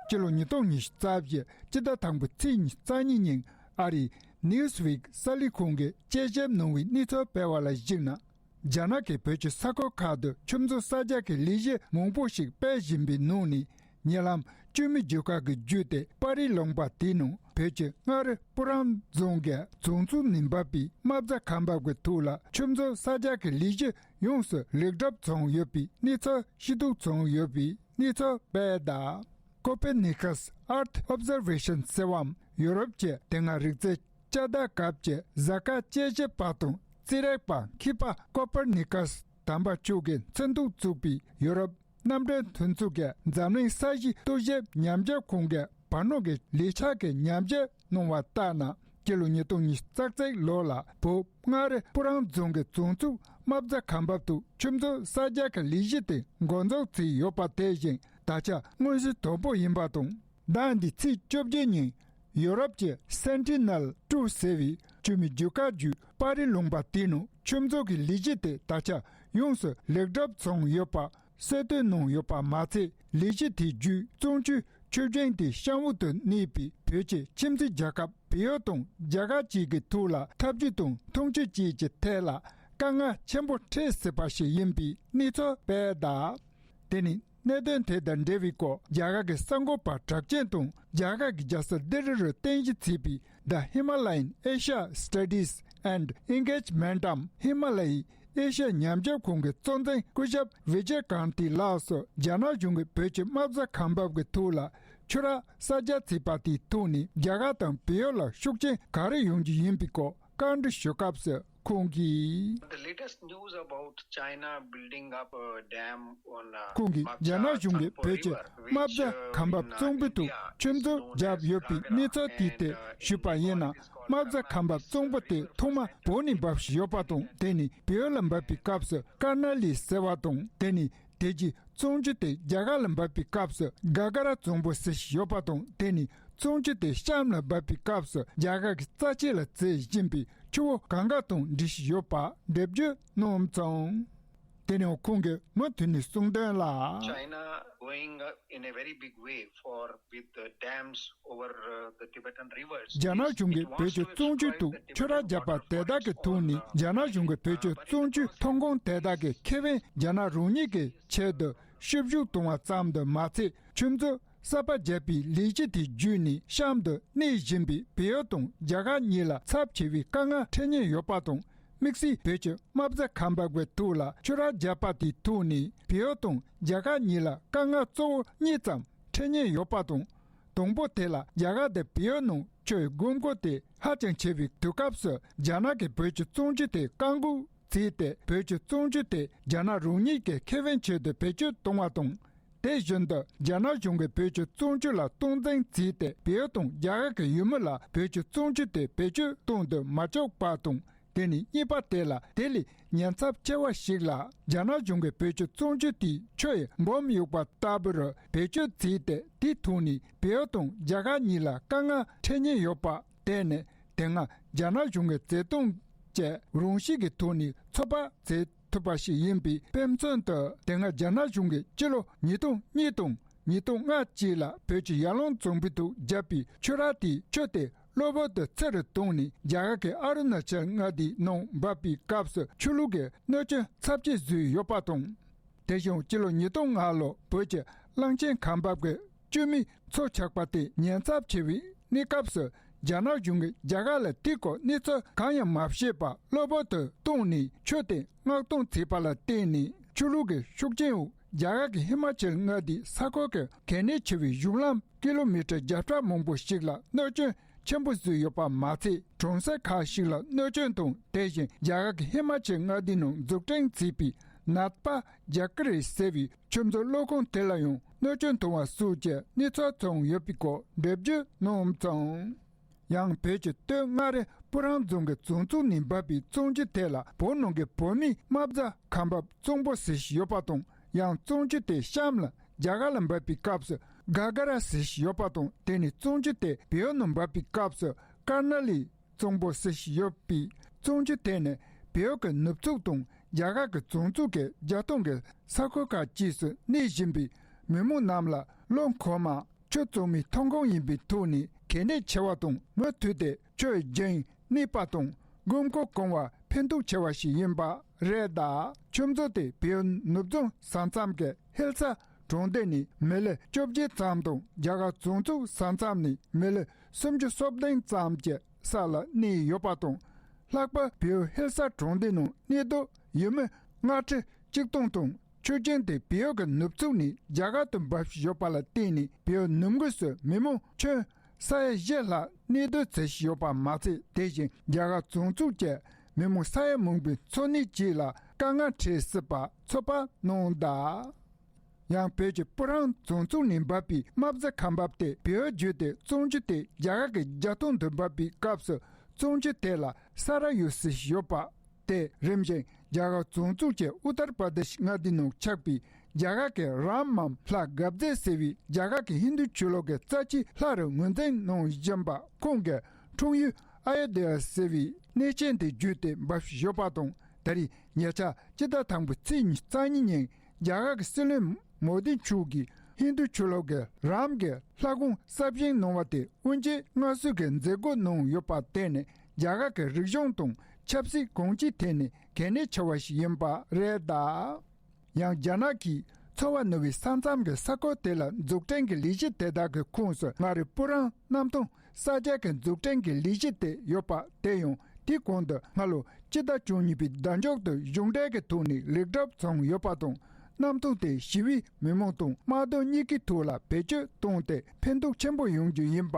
སྤྱི་ལོ་ཉིས་སྟོང་ཉི་ཤུ་རྩ་བཞི་སྤྱི་ཟླ་དང་པོའི་ཚེས་ཉི་ཤུ་རྩ་གཉིས་ཉིན། ཨ་རིའི་ནིའུ་སི་ཝིག་གསར་ལས་ཁང་གིས་དཔྱད་ཞིབ་གནང་བའི་གནས་ཚུལ་སྤེལ་བ་ལ་གཞིགས་ན། རྒྱ་ནག་གིས་བོད་ཀྱི་ས་ཁུལ་ཁག་ཏུ་ཆུ་མཛོད་གསར་རྒྱག་གི་ལས་གཞི་མང་པོ་ཞིག་སྤེལ་བཞིན་པའི་ནང་ནས། ཉེ་ལམ་བཅོས་མའི་རྒྱལ་ཁབ་ཀྱི་བརྒྱུད་དེ་པར་རིས་ལུང་པ་དེའི་ནང་བོད་ཀྱི་མངའ་རིས་སྤུ་རང་རྫོང་གི་རྫོང་ཚུལ་ནས་འབབ་པའི་རྨ་བྱ་ཁ་འབབ་ཀྱི་ཐོག་ལ་ཆུ་མཛོད་གསར་རྒྱག་གི་ལས་གཞི་ཡོངས་སུ་ལེགས་གྲུབ་བྱུང་ཡོད་པའི་གནས་ཚུལ་ཤེས་རྟོགས་བྱུང་ཡོད་པའི་གནས་ཚུལ་སྤེལ་གདའ། Copernicus Earth Observation ཟེར་བའམ་ཡོ་རོབ་ཀྱི་དེ་སྔ་རིག་རྩལ་དཔྱད་གཏོང་སྐབས་ཀྱི་གཟའ་སྐར་དཔྱད་ཞིབ་པ་དང་རྩིས་རིག་པ་མཁས་པ་ཀོ་པར་ནི་ཀཱས་དམ་པ་མཆོག་གིས་མཚན་ཐོག་བཙུགས་པའི་ཡོ་རོབ་མནའ་འབྲེལ་མཐུན་ཚོགས་ཀྱི་འཛམ་གླིང་ས་གཞི་རྟོག་ཞིབ་ཉམས་ཞིབ་ཁང་གི་བར་སྣང་གི་ལས་འཆར་གྱི་ཉམས་ཞིབ་གནང་བ་ལྟར་ན། སྤྱི་ལོ་ཉིས་སྟོང་ཉི་ཤུ་རྩ་གཅིག་ལོ་ལ་བོད་མངའ་རིས་སྤུ་རང་རྫོང་གི་རྫོང་ཚུལ་རྨ་བྱ་ཁ་འབབ་ཏུ་ཆུ་མཛོད་གསར་རྒྱག་གི་ལས་གཞི་དེ་འགོ་འཛུགས་བྱས་ཡོད་པ་དེ་བཞིན་ད་ཆ་མངོན་གསལ་དོད་པོ་ཡིན་པ་དང་། ཟླ་འདིའི་ཚེས་བཅོ་བརྒྱད་ཉིན་ཡོ་རོབ་ཀྱི་སེན་ཏི་ནལ་ཀྲུ་ཟེར་བའི་བཅོས་མའི་རྒྱལ་ཁབ་བརྒྱུད་པར་རིས་ལུང་པ་དེའི་ནང་ཆུ་མཛོད་ཀྱི་ལས་གཞི་དེ་ད་ཆ་ཡོངས་སུ་ལེགས་གྲུབ་བྱུང་ཡོད་པ་གསལ་སྟོན་གནང་ཡོད་པ་མ་ཚད། ལས་གཞི་དེའི་བརྒྱུད་གཙང་ཆུའི་ཆུ་རྒྱུན་དེ་གཤམ་འོག་ཏུ་གནས་པའི་བོད་ཀྱི་ཁྱིམ་མཚེས་རྒྱལ་ཁབ་བལ་ཡུལ་དང་རྒྱ་གར་བཅས་ཀྱི་ཐོག་ལ་འཐབ་ཇུས་དང་འཐུང་ཆུ་བཅས་ཀྱི་ཐད་ལ་དཀའ་ངལ་ཆེན་པོ་འཕྲད་སྲིད་པ་ཞིག་ཡིན་པའི་གནས་ཚུལ་སྤེལ་གདའ། དེ་ནི་གནད་དོན་དེ་དང་འབྲེལ་བའི་སྐོར་རྒྱ་གར་གྱི་གསར་འགོད་པ་གྲགས་ཅན་དང་རྒྱ་གར་གྱི་རྒྱལ་ས་ལྡི་རི་རུ་རྟེན་གཞི་བྱས་པའི་The Himalayan Asia Studies and Engagement འམ་ཧི་མ་ལ་ཡའི་ཨེ་ཤ་ཡ་ཉམས་ཞིབ་ཁང་གི་གཙོ་འཛིན་སྐུ་ཞབས་བི་ཇེ་ཀཱན་ཏི་ལགས་སུ། རྒྱ་ནག་གཞུང་གིས་བོད་ཀྱི་རྨ་བྱ་ཁ་འབབ་ཀྱི་ཐོག་ལ་ཆུ་རགས་གསར་རྒྱག་བྱས་པ་དེའི་ཐོག་ནས་རྒྱ་གར་དང་བལ་ཡུལ་ལ་ཤུགས་རྐྱེན་ག་རེ་ཡོང་རྒྱུ་ཡིན་པའི་སྐོར་བཀའ་འདྲི་ཞུ་སྐབས་སུ། ཁོང་གིས། The latest news about China building up a dam on, uh, ཁོང་གིས་རྒྱ་ནག་གཞུང་གིས་བོད་ཀྱི་རྨ་བྱ་ཁ་འབབ་གཙང་པོའི་ཐོག་ཆུ་མཛོད་བརྒྱབ་ཡོད་པའི་གནས་ཚུལ་དེའི་ཐད་ཞུས་པ་ཡིན་ན། རྨ་བྱ་ཁ་འབབ་གཙང་པོ་དེ་ཐོག་མ་བོད་ནས་འབབ་བཞིན་ཡོད་པ་དང་། དེ་ནས་བལ་ཡུལ་ལ་འབབ་པའི་སྐབས་སུ་ཀར་ན་ལི་ཟེར་བ་དང་། དེ་ནས་དེ་རྗེས་གཙང་ཆུ་དེ་རྒྱ་གར་ལ་འབབ་པའི་སྐབས་སུ་ག་ག་ར་གཙང་པོ་ཟེར་བཞིན་ཡོད་པ་དང་། དེ་ནས་གཙང་ཆུ་དེ་གཤམ་ལ་འབབ་པའི་སྐབས་སུ་རྒྱ་གར་གྱི་རྩ་ཆེ་ལ་བརྩི་བཞིན་པའི་ཆུ་བོ་གངྒཱ་དང་འབྲེལ་བཞིན་ཡོད་པ་འགྲེལ་བརྗོད་གནང་སོང་། དེ་ནས་ཁོང་གིས་མུ་མཐུད་ནས་གསུངས་དོན་ལ། China going, uh, in a very big way for with the dams over, uh, the Tibetan rivers. རྒྱ་ནག་གཞུང་གིས་བོད་ཀྱི་གཙང་ཆུའི་ཐོག་ཆུ་རགས་བརྒྱབ་པ་དེ་དག་གི་ཐོག་ནས། རྒྱ་ནག་གཞུང་གིས་བོད་ཀྱི་གཙང་ཆུའི་ཐོན་ཁུངས་དེ་དག་གི་ཁེ་ཕན་རྒྱ་ནག་རང་ཉིད་ཀྱི་ཆེད་དུ་བཤུ་གཞོག་གཏོང་བ་ཙམ་དུ་མ་ཚད། ཆུ་མཛོད་གསར་པ་བརྒྱབ་པའི་ལས་གཞི་དེ་བརྒྱུད་ནས་གཤམ་དུ་གནས་བཞིན་པའི་བལ་ཡུལ་དང་རྒྱ་གར་གཉིས་ལ་ཚབས་ཆེ་བའི་དཀའ་ངལ་འཕྲད་ཉེན་ཡོད་པ་དང་། དམིགས་བསལ་བོད་ཀྱི་རྨ་བྱ་ཁ་འབབ་ཀྱི་ཐོག་ལ་ཆུ་རགས་བརྒྱབ་པ་དེའི་ཐོག་ནས་བལ་ཡུལ་དང་རྒྱ་གར་གཉིས་ལ་དཀའ་ངལ་གཙོ་བོ་གཉིས་ཙམ་འཕྲད་ཉེན་ཡོད་པ་དང་། དང་པོ་དེ་ལ་རྒྱ་གར་དང་བལ་ཡུལ་ནང་ཆུའི་དགོས་མཁོ་དེ་ཧ་ཅང་ཆེ་བའི་དུས་སྐབས་སུ་རྒྱ་ནག་གིས་བོད་ཀྱི་གཙང་ཆུ་དེ་བཀག་འགོག་བྱས་ཏེ། བོད་ཀྱི་གཙང་ཆུ་དེ་རྒྱ་ནག་རང་ཉིད་ཀྱི་ཁེ་ཕན་ཆེད་དུ་བེད་སྤྱོད་གཏོང་བ་དང་། དེ་བཞིན་དུ་རྒྱ་ནག་གཞུང་གིས་བོད་ཀྱི་གཙང་ཆུ་ལ་སྟངས་འཛིན་བྱས་ཏེ། བལ་ཡུལ་དང་རྒྱ་གར་གྱི་ཡུལ་མི་ལ་བོད་ཀྱི་གཙང་ཆུ་དེ་བེད་སྤྱོད་གཏོང་དུ་མ་བཅུག་པ་དང་། དེ་ནས་གཉིས་པ་དེ་ལ་དེ་ལས་ ཉེན་ཚབས་ཆེ་བ་ཞིག་ལ། རྒྱ་ནག་གཞུང་གིས་བོད་ཀྱི་བཙོན་འཇུག་དེ་ཆུ་ཡི་སྦོམ་གཡུག་པ་ལྟ་བུར་བེད་སྤྱོད་བྱས་ཏེ། དེའི་ཐོག་ནས་བལ་ཡུལ་དང་རྒྱ་གར་གཉིས་ལ་དཀའ་ངལ་འཕྲད་ཉེན་ཡོད་པ། དེ་ནི་དེ་སྔ་རྒྱ་ནག་གཞུང་གི་བརྩེ་དུང་བཅས་རང་བཞིན་གྱི་ཐོག་ནས་ཚོད་དཔག་བྱེད་ཐུབ་པ་ཞིག་ཡིན་པའི་དཔེ་མཚོན་དུ། དེ་སྔ་རྒྱ་ནག་གཞུང་གིས་སྤྱི་ལོ་ཉིས་སྟོང་གཉིས་དང་ཉིས་སྟོང་ལྔ་བཅས་ལ་བོད་ཀྱི་ཡར་ཀླུང་གཙང་པོའི་ཐོག་བརྒྱབ་པའི་ཆུ་རགས་དེའི་ཆུ་དེ་གློ་བུར་དུ་ཚུར་བཏང་ནས། རྒྱ་གར་གྱི་ཨ་རུ་ན་ཅལ་མངའ་སྡེའི་ནང་འབབ་པའི་སྐབས་སུ་ཆུ་ལོག་གི་གནོད་སྐྱོན་ཚབས་ཆེ་བཟོས་ཡོད་པ་དང་། དེ་བཞིན་སྤྱི་ལོ་ཉིས་སྟོང་ལྔ་ལོར་བོད་ཀྱི་གླང་ཆེན་ཁ་འབབ་ཀྱི་སྐྱེད་མོས་ཚལ་ཆགས་པ་དེ་ཉེན་ཚབས་ཆེ་བའི་གནས་སྐབས་སུ། རྒྱ་ནག་གཞུང་གིས་རྒྱ་གར་ལ་དེའི་སྐོར་གནས་ཚུལ་གང་ཡང་མ་བཤད་པར་གློ་བུར་དུ་བཏང་ནས་ཆུ་དེ་མངགས་གཏོང་བྱས་པ་ལ་བརྟེན་ནས། ཆུ་ལོག་གི་ཤུགས་རྐྱེན་འོག་རྒྱ་གར་གྱི་ཧི་མ་ཅལ་མངའ་སྡེའི་ས་ཁུལ་གྱི་གལ་གནད་ཆེ་བའི་གཞུང་ལམ་ཀི་ལོ་མི་ཊར་བརྒྱ་ཕྲག་མང་པོ་ཞིག་ལ་གནོད་སྐྱོན་ཆེན་པོ་བཟོས་ཡོད་པ་མ་ཚད། གྲོང་གསེབ་ཁག་ཞིག་ལ་གནོད་སྐྱོན་དང་། དེ་བཞིན་རྒྱ་གར་གྱི་ཧི་མ་ཅལ་མངའ་སྡེའི་ནང་འཛུགས་སྐྲུན་བྱས་པའི་ནད་པ་རྒྱ་ཀི་རི་ཟེར་བའི་ཆུ་མཛོད་གློག་ཁང་དེ་ལ་ཡང་གནོད་སྐྱོན་བཏང་བ་སོགས་ཀྱི་གནས་ཚུལ་ཐོན་ཡོད་པའི་སྐོར་འགྲེལ་བརྗོད་གནང་སོང་། ཡང་བོད་ཀྱི་སྟོད་མངའ་རིས་སྤུ་ཧྲེང་རྫོང་གི་རྫོང་བཙུགས་ནས་འབབ་པའི་བཙོན་ཆུ་དེ་ལ་བོད་ནང་གི་བོད་མིས་རྨ་བྱ་ཁ་འབབ་གཙང་པོ་ཟེར་བཞིན་ཡོད་པ་དང་། ཡང་བཙོན་ཆུ་དེ་གཤམ་ལ་རྒྱ་གར་ལ་འབབ་པའི་སྐབས་སུ་ག་ག་ར་ཟེར་བཞིན་ཡོད་པ་དང་། དེ་ནས་བཙོན་ཆུ་དེ་བལ་ཡུལ་ནང་འབབ་པའི་སྐབས་སུ་ཀར་ན་ལི་གཙང་པོ་ཟེར་བཞིན་ཡོད་པའི་བཙོན་ཆུ་དེ་ནི་བལ་ཡུལ་གྱི་ནུབ་ཕྱོགས་དང་རྒྱ་གར་གྱི་རྫོང་ཕྱོགས་ཀྱི་རྒྱ་ཐང་གི་ས་ཁུལ་ཁག་བཅས་སུ་གནས་བཞིན་པའི་མི་མང་རྣམས་ལ་ལོ་འཁོར་མ་ཆུ་གཙང་མའི་ཐོན་ཁུངས་ཡིན་པའི་ཐོག་ནས་གལ་གནད་ཆེ་བ་དང་མུ་མཐུད་དེ་ཆུ་རྒྱུན་གནས་པ་དང་དགོས་མཁོ་སྐོང་བར་ཕན་ཐོགས་ཆེ་བ་ཞིག་ཡིན་པ་རེད། ད་ཆུ་མཛོད་དེ་བལ་ཡུལ་ནུབ་རྫོང་ས་མཚམས་ཀྱི་ཧིལ་ས་གྲོང་སྡེ་ནས་མི་ལི་བཅོ་བརྒྱད་ཙམ་དང་། རྒྱ་གར་རྫོང་ཕྱོགས་ས་མཚམས་ནས་མི་ལི་སུམ་ཅུ་སོ་བདུན་ཙམ་གྱི་ས་ལ་གནས་ཡོད་པ་དང་། ལྷག་པར་བལ་ཡུལ་ཧིལ་ས་གྲོང་སྡེ་ནང་གནས་སྡོད་ཡུལ་མི་ལྔ་ཁྲི་གཅིག་སྟོང་དང་། ཆུ་རྒྱུན་དེ་བལ་ཡུལ་གྱི་ནུབ་ཕྱོགས་ནས་རྒྱ་གར་དུ་འབབ་བཞིན་ཡོད་པ་ལ་བརྟེན་ནས། བལ་ཡུལ་ནུབ་ངོས་སུ་མི་མང་ཁྱོན་ས་ཡ་བཞི་ལྷག་གནས་སྡོད་བྱེད་བཞིན་ཡོད་པ་མ་ཚད། དེ་བཞིན་རྒྱ་གར་རྫོང་ཕྱོགས་ཀྱི་མི་མང་ས་ཡ་མང་པོའི་འཚོ་གནས་བཅས་ལ་དཀའ་ངལ་འཕྲད་སྲིད་པ་ཚོད་དཔག་གནང་གདའ། ཡང་བོད་ཀྱི་སྤུ་ཧྲེང་རྫོང་ཕྱོགས་ནས་འབབ་པའི་རྨ་བྱ་ཁ་འབབ་དེ་བལ་ཡུལ་བརྒྱུད་དེ་བཙོན་ཆུ་དེ་རྒྱ་གར་གྱི་རྒྱ་ཐང་དུ་འབབ་པའི་སྐབས་སུ་བཙོན་ཆུ་དེ་ལ་ས་ར་ཡོད་ཟེར་ཡོད་པ་དེ་རིམ་བཞིན་རྒྱ་གར་རྫོང་ཕྱོགས་ཀྱི་ཨུ་ཏར་པར་དེཤ་མངའ་སྡེ་ནང་ཆགས་པའི་རྒྱ་གར་གྱི་རཱམ་མ་ལྷ་དགའ་མཛེས་ཟེར་བའི་རྒྱ་གར་གྱི་ཧིན་རྡུ་ཆོས་ལུགས་ཀྱི་རྩ་ཆེའི་ལྷ་རུ་ངོས་འཛིན་གནང་བཞིན་པ་ཁོང་གི་འཁྲུངས་ཡུལ་ཨ་ཡོ་དྷ་ཡ་ཟེར་བའི་གནས་ཆེན་དེ་བརྒྱུད་དེ་འབབ་བཞིན་ཡོད་པ་དང་། ད་རེས་ཉེ་ཆར་སྤྱི་ཟླ་དང་པོའི་ཚེས་ཉི་ཤུ་རྩ་གཉིས་ཉིན་རྒྱ་གར་གྱི་སྲིད་བློན་མོ་དི་མཆོག་གིས་ཧིན་རྡུ་ཆོས་ལུགས་ཀྱི་རཱམ་གྱི་ལྷ་ཁང་གསར་བཞེངས་གནང་བ་དེ་དབུ་འབྱེད་མངའ་གསོལ་གྱི་མཛད་སྒོ་གནང་ཡོད་པ་དེ་ནི་རྒྱ་གར་གྱི་རིག་གཞུང་དང་ཆབ་སྲིད་གང་ཅིའི་ཐད་ནས་གལ་གནད་ཆེ་བ་ཞིག་ཡིན་པ་རེད་གདའ། ཡང་རྒྱ་ནག་གིས་ཚོར་བ་ནུབ་པའི་ས་མཚམས་ཀྱི་ས་ཁུལ་དེ་ལ་འཛུགས་སྐྲུན་གྱི་ལས་གཞི་དེ་དག་གི་ཁོངས་སུ་མངའ་རིས་སྤུ་ཧྲེང་གནམ་ཐང་གསར་རྒྱག་གི་འཛུགས་སྐྲུན་གྱི་ལས་གཞི་དེ་ཡོད་པ་དེ་ཡང་དེའི་གོང་དུ་སྔ་ལོ་སྤྱི་ཟླ་བཅུ་གཉིས་པའི་ཟླ་མཇུག་ཏུ་གཞུང་འབྲེལ་གྱི་ཐོག་ནས་ལེགས་གྲུབ་བྱུང་ཡོད་པ་དང་། གནམ་ཐང་དེ་ཞི་བའི་མི་མང་དང་དམག་དོན་གཉིས་ཀའི་ཐོག་ལ་བེད་སྤྱོད་བཏང་སྟེ་ཕན་ཐོགས་ཆེན་པོ་ཡོང་རྒྱུ་ཡིན་པ།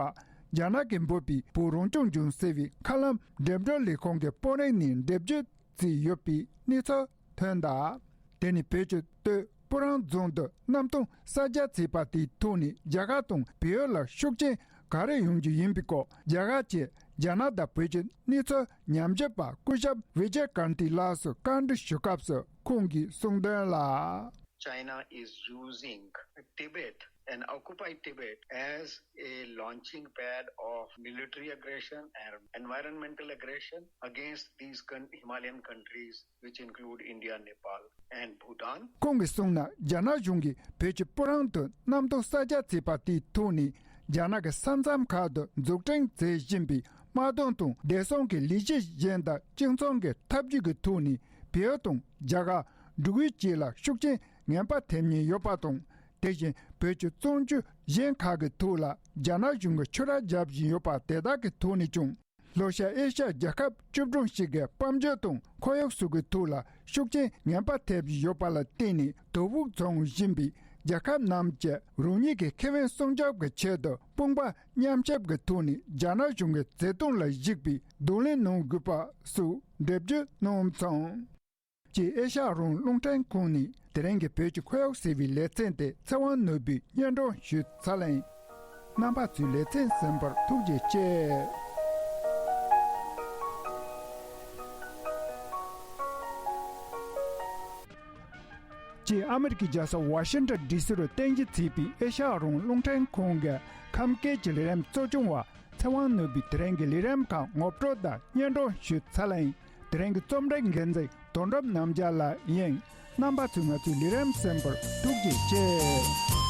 རྒྱ་ནག་གིས་འབོད་པའི་བོད་རང་སྐྱོང་ལྗོངས་ཟེར་བའི་མཁའ་ལམ་འགྲེམས་སྒྲོན་ལས་ཁུངས་ཀྱི་པོ་རིང་ནས་འགྲེལ་བརྗོད་བྱས་ཡོད་པའི་གནས་ཚུལ་ཐོན་གདའ། དེ་ནི་བོད་ཀྱི་སྟོད་སྤུ་ཧྲེང་རྫོང་དུ་གནམ་ཐང་གསར་རྒྱག་བྱས་པ་དེའི་ཐོག་ནས་རྒྱ་གར་དང་བལ་ཡུལ་ལ་ཤུགས་རྐྱེན་ག་རེ་ཡོང་རྒྱུ་ཡིན་པའི་སྐོར། རྒྱ་གར་གྱིས་རྒྱ་ནག་དང་བོད་ཀྱི་གནས་ཚུལ་ཉམས་ཞིབ་པ་སྐུ་ཞབས་ཝི་ཇེ་ཀཱན་ཏི་ལགས་སུ་བཀའ་འདྲི་ཞུ་སྐབས་སུ་ཁོང་གིས་གསུངས་དོན་ལ། China is using Tibet and occupied Tibet as a launching pad of military aggression and environmental aggression against these con- Himalayan countries, which include India, Nepal, and Bhutan. ཁོང་གིས་གསུངས་ན། རྒྱ་ནག་གཞུང་གིས་བོད་ཀྱི་སྤུ་ཧྲེང་དུ་གནམ་ཐང་གསར་རྒྱག་བྱས་པ་དེའི་ཐོག་ནས་རྒྱ་ནག་གི་ས་མཚམས་ཁག་ཏུ་འཛུགས་སྐྲུན་མཛད་བཞིན་པའི་དམག་དོན་དང་བདེ་སྲུང་གི་ལས་གཞི་གཞན་དང་གཅིག་མཚུངས་ཀྱི་ཐབས་ཇུས་ཀྱི་ཐོག་ནས་བལ་ཡུལ་དང་རྒྱ་གར་འབྲུག་ཡུལ་བཅས་ལ་ཤུགས་རྐྱེན་ངན་པ་ཐེབས་ཉེན་ཡོད་པ་དང་། དེ་བཞིན་བོད་ཀྱི་བཙོན་ཆུ་གཞན་ཁག་གི་ཐོག་ལ་རྒྱ་ནག་གཞུང་གིས་ཆུ་རགས་རྒྱག་བཞིན་ཡོད་པ་དེ་དག་གི་ཐོག་ནས་ཀྱང་། ལྷོ་ཤར་ཨེ་ཤ་ཡ་རྒྱལ་ཁབ་བཅུ་གྲངས་ཤིག་གི་དཔལ་འབྱོར་དང་ཁོར་ཡུག་སོགས་ཀྱི་ཐོག་ལ་ཤུགས་རྐྱེན་ངན་པ་ཐེབས་བཞིན་ཡོད་པ་ལ་བརྟེན་ནས། དོ་ཕོག་བྱུང་བཞིན་པའི་རྒྱལ་ཁབ་རྣམས་ཀྱིས་རང་ཉིད་ཀྱི་ཁེ་ཕན་སྲུང་སྐྱོབ་ཀྱི་ཆེད་དུ་དཔུང་པ་མཉམ་གཤིབ་ཀྱི་ཐོག་ནས་རྒྱ་ནག་གཞུང་གི་བརྩེ་དུང་ལ་གཞིགས་པའི་གདོང་ལེན་གནང་དགོས་པ་སོགས་འགྲེལ་བརྗོད་གནང་སོང་། ཅེས་ཨེ་ཤ་ཡ་རང་དབང་རླུང་འཕྲིན་ཁང་ནས་དེ་རིང་གི་བོད་ཀྱི་ཁོར་ཡུག་ཟེར་བའི་ལེ་ཚན་དེ་ཚེ་དབང་ནོར་བུས་སྙན་སྒྲོན་ཞུས་ཚར་ལེ་ཡིན། རྣམ་པ་ཚོས་ལེ་ཚན་གསན་པར་ཐུགས་རྗེ་ཆེ། ཅེས་ཨ་མི་རི་ཀའི་རྒྱལ་ས་ཝ་ཤིང་ཊོན་ཌི་སི་རུ་རྟེན་གཞི་བྱས་པའི་ཨེ་ཤ་ཡ་རང་དབང་རླུང་འཕྲིན་ཁང་གི་ཁམས་སྐད་ཀྱི་ལས་རིམ་གཙོ་སྐྱོང་བ་ཚེ་དབང་ནོར་བུས་དེ་རིང་གི་ལས་རིམ་ཁག་ངོ་སྤྲོད་དང་སྙན་སྒྲོན་ཞུས་ཚར་ལ་ཡིན། དེ་རིང་གི་རྩོམ་སྒྲིག་འགན་འཛིན་དོན་གྲུབ་རྣམ་རྒྱལ་ལགས་ཡིན། རྣམ་པ་ཚོས་ང་ཚོའི་ལས་རིམ་གསན་པར་ཐུགས་རྗེ་ཆེ།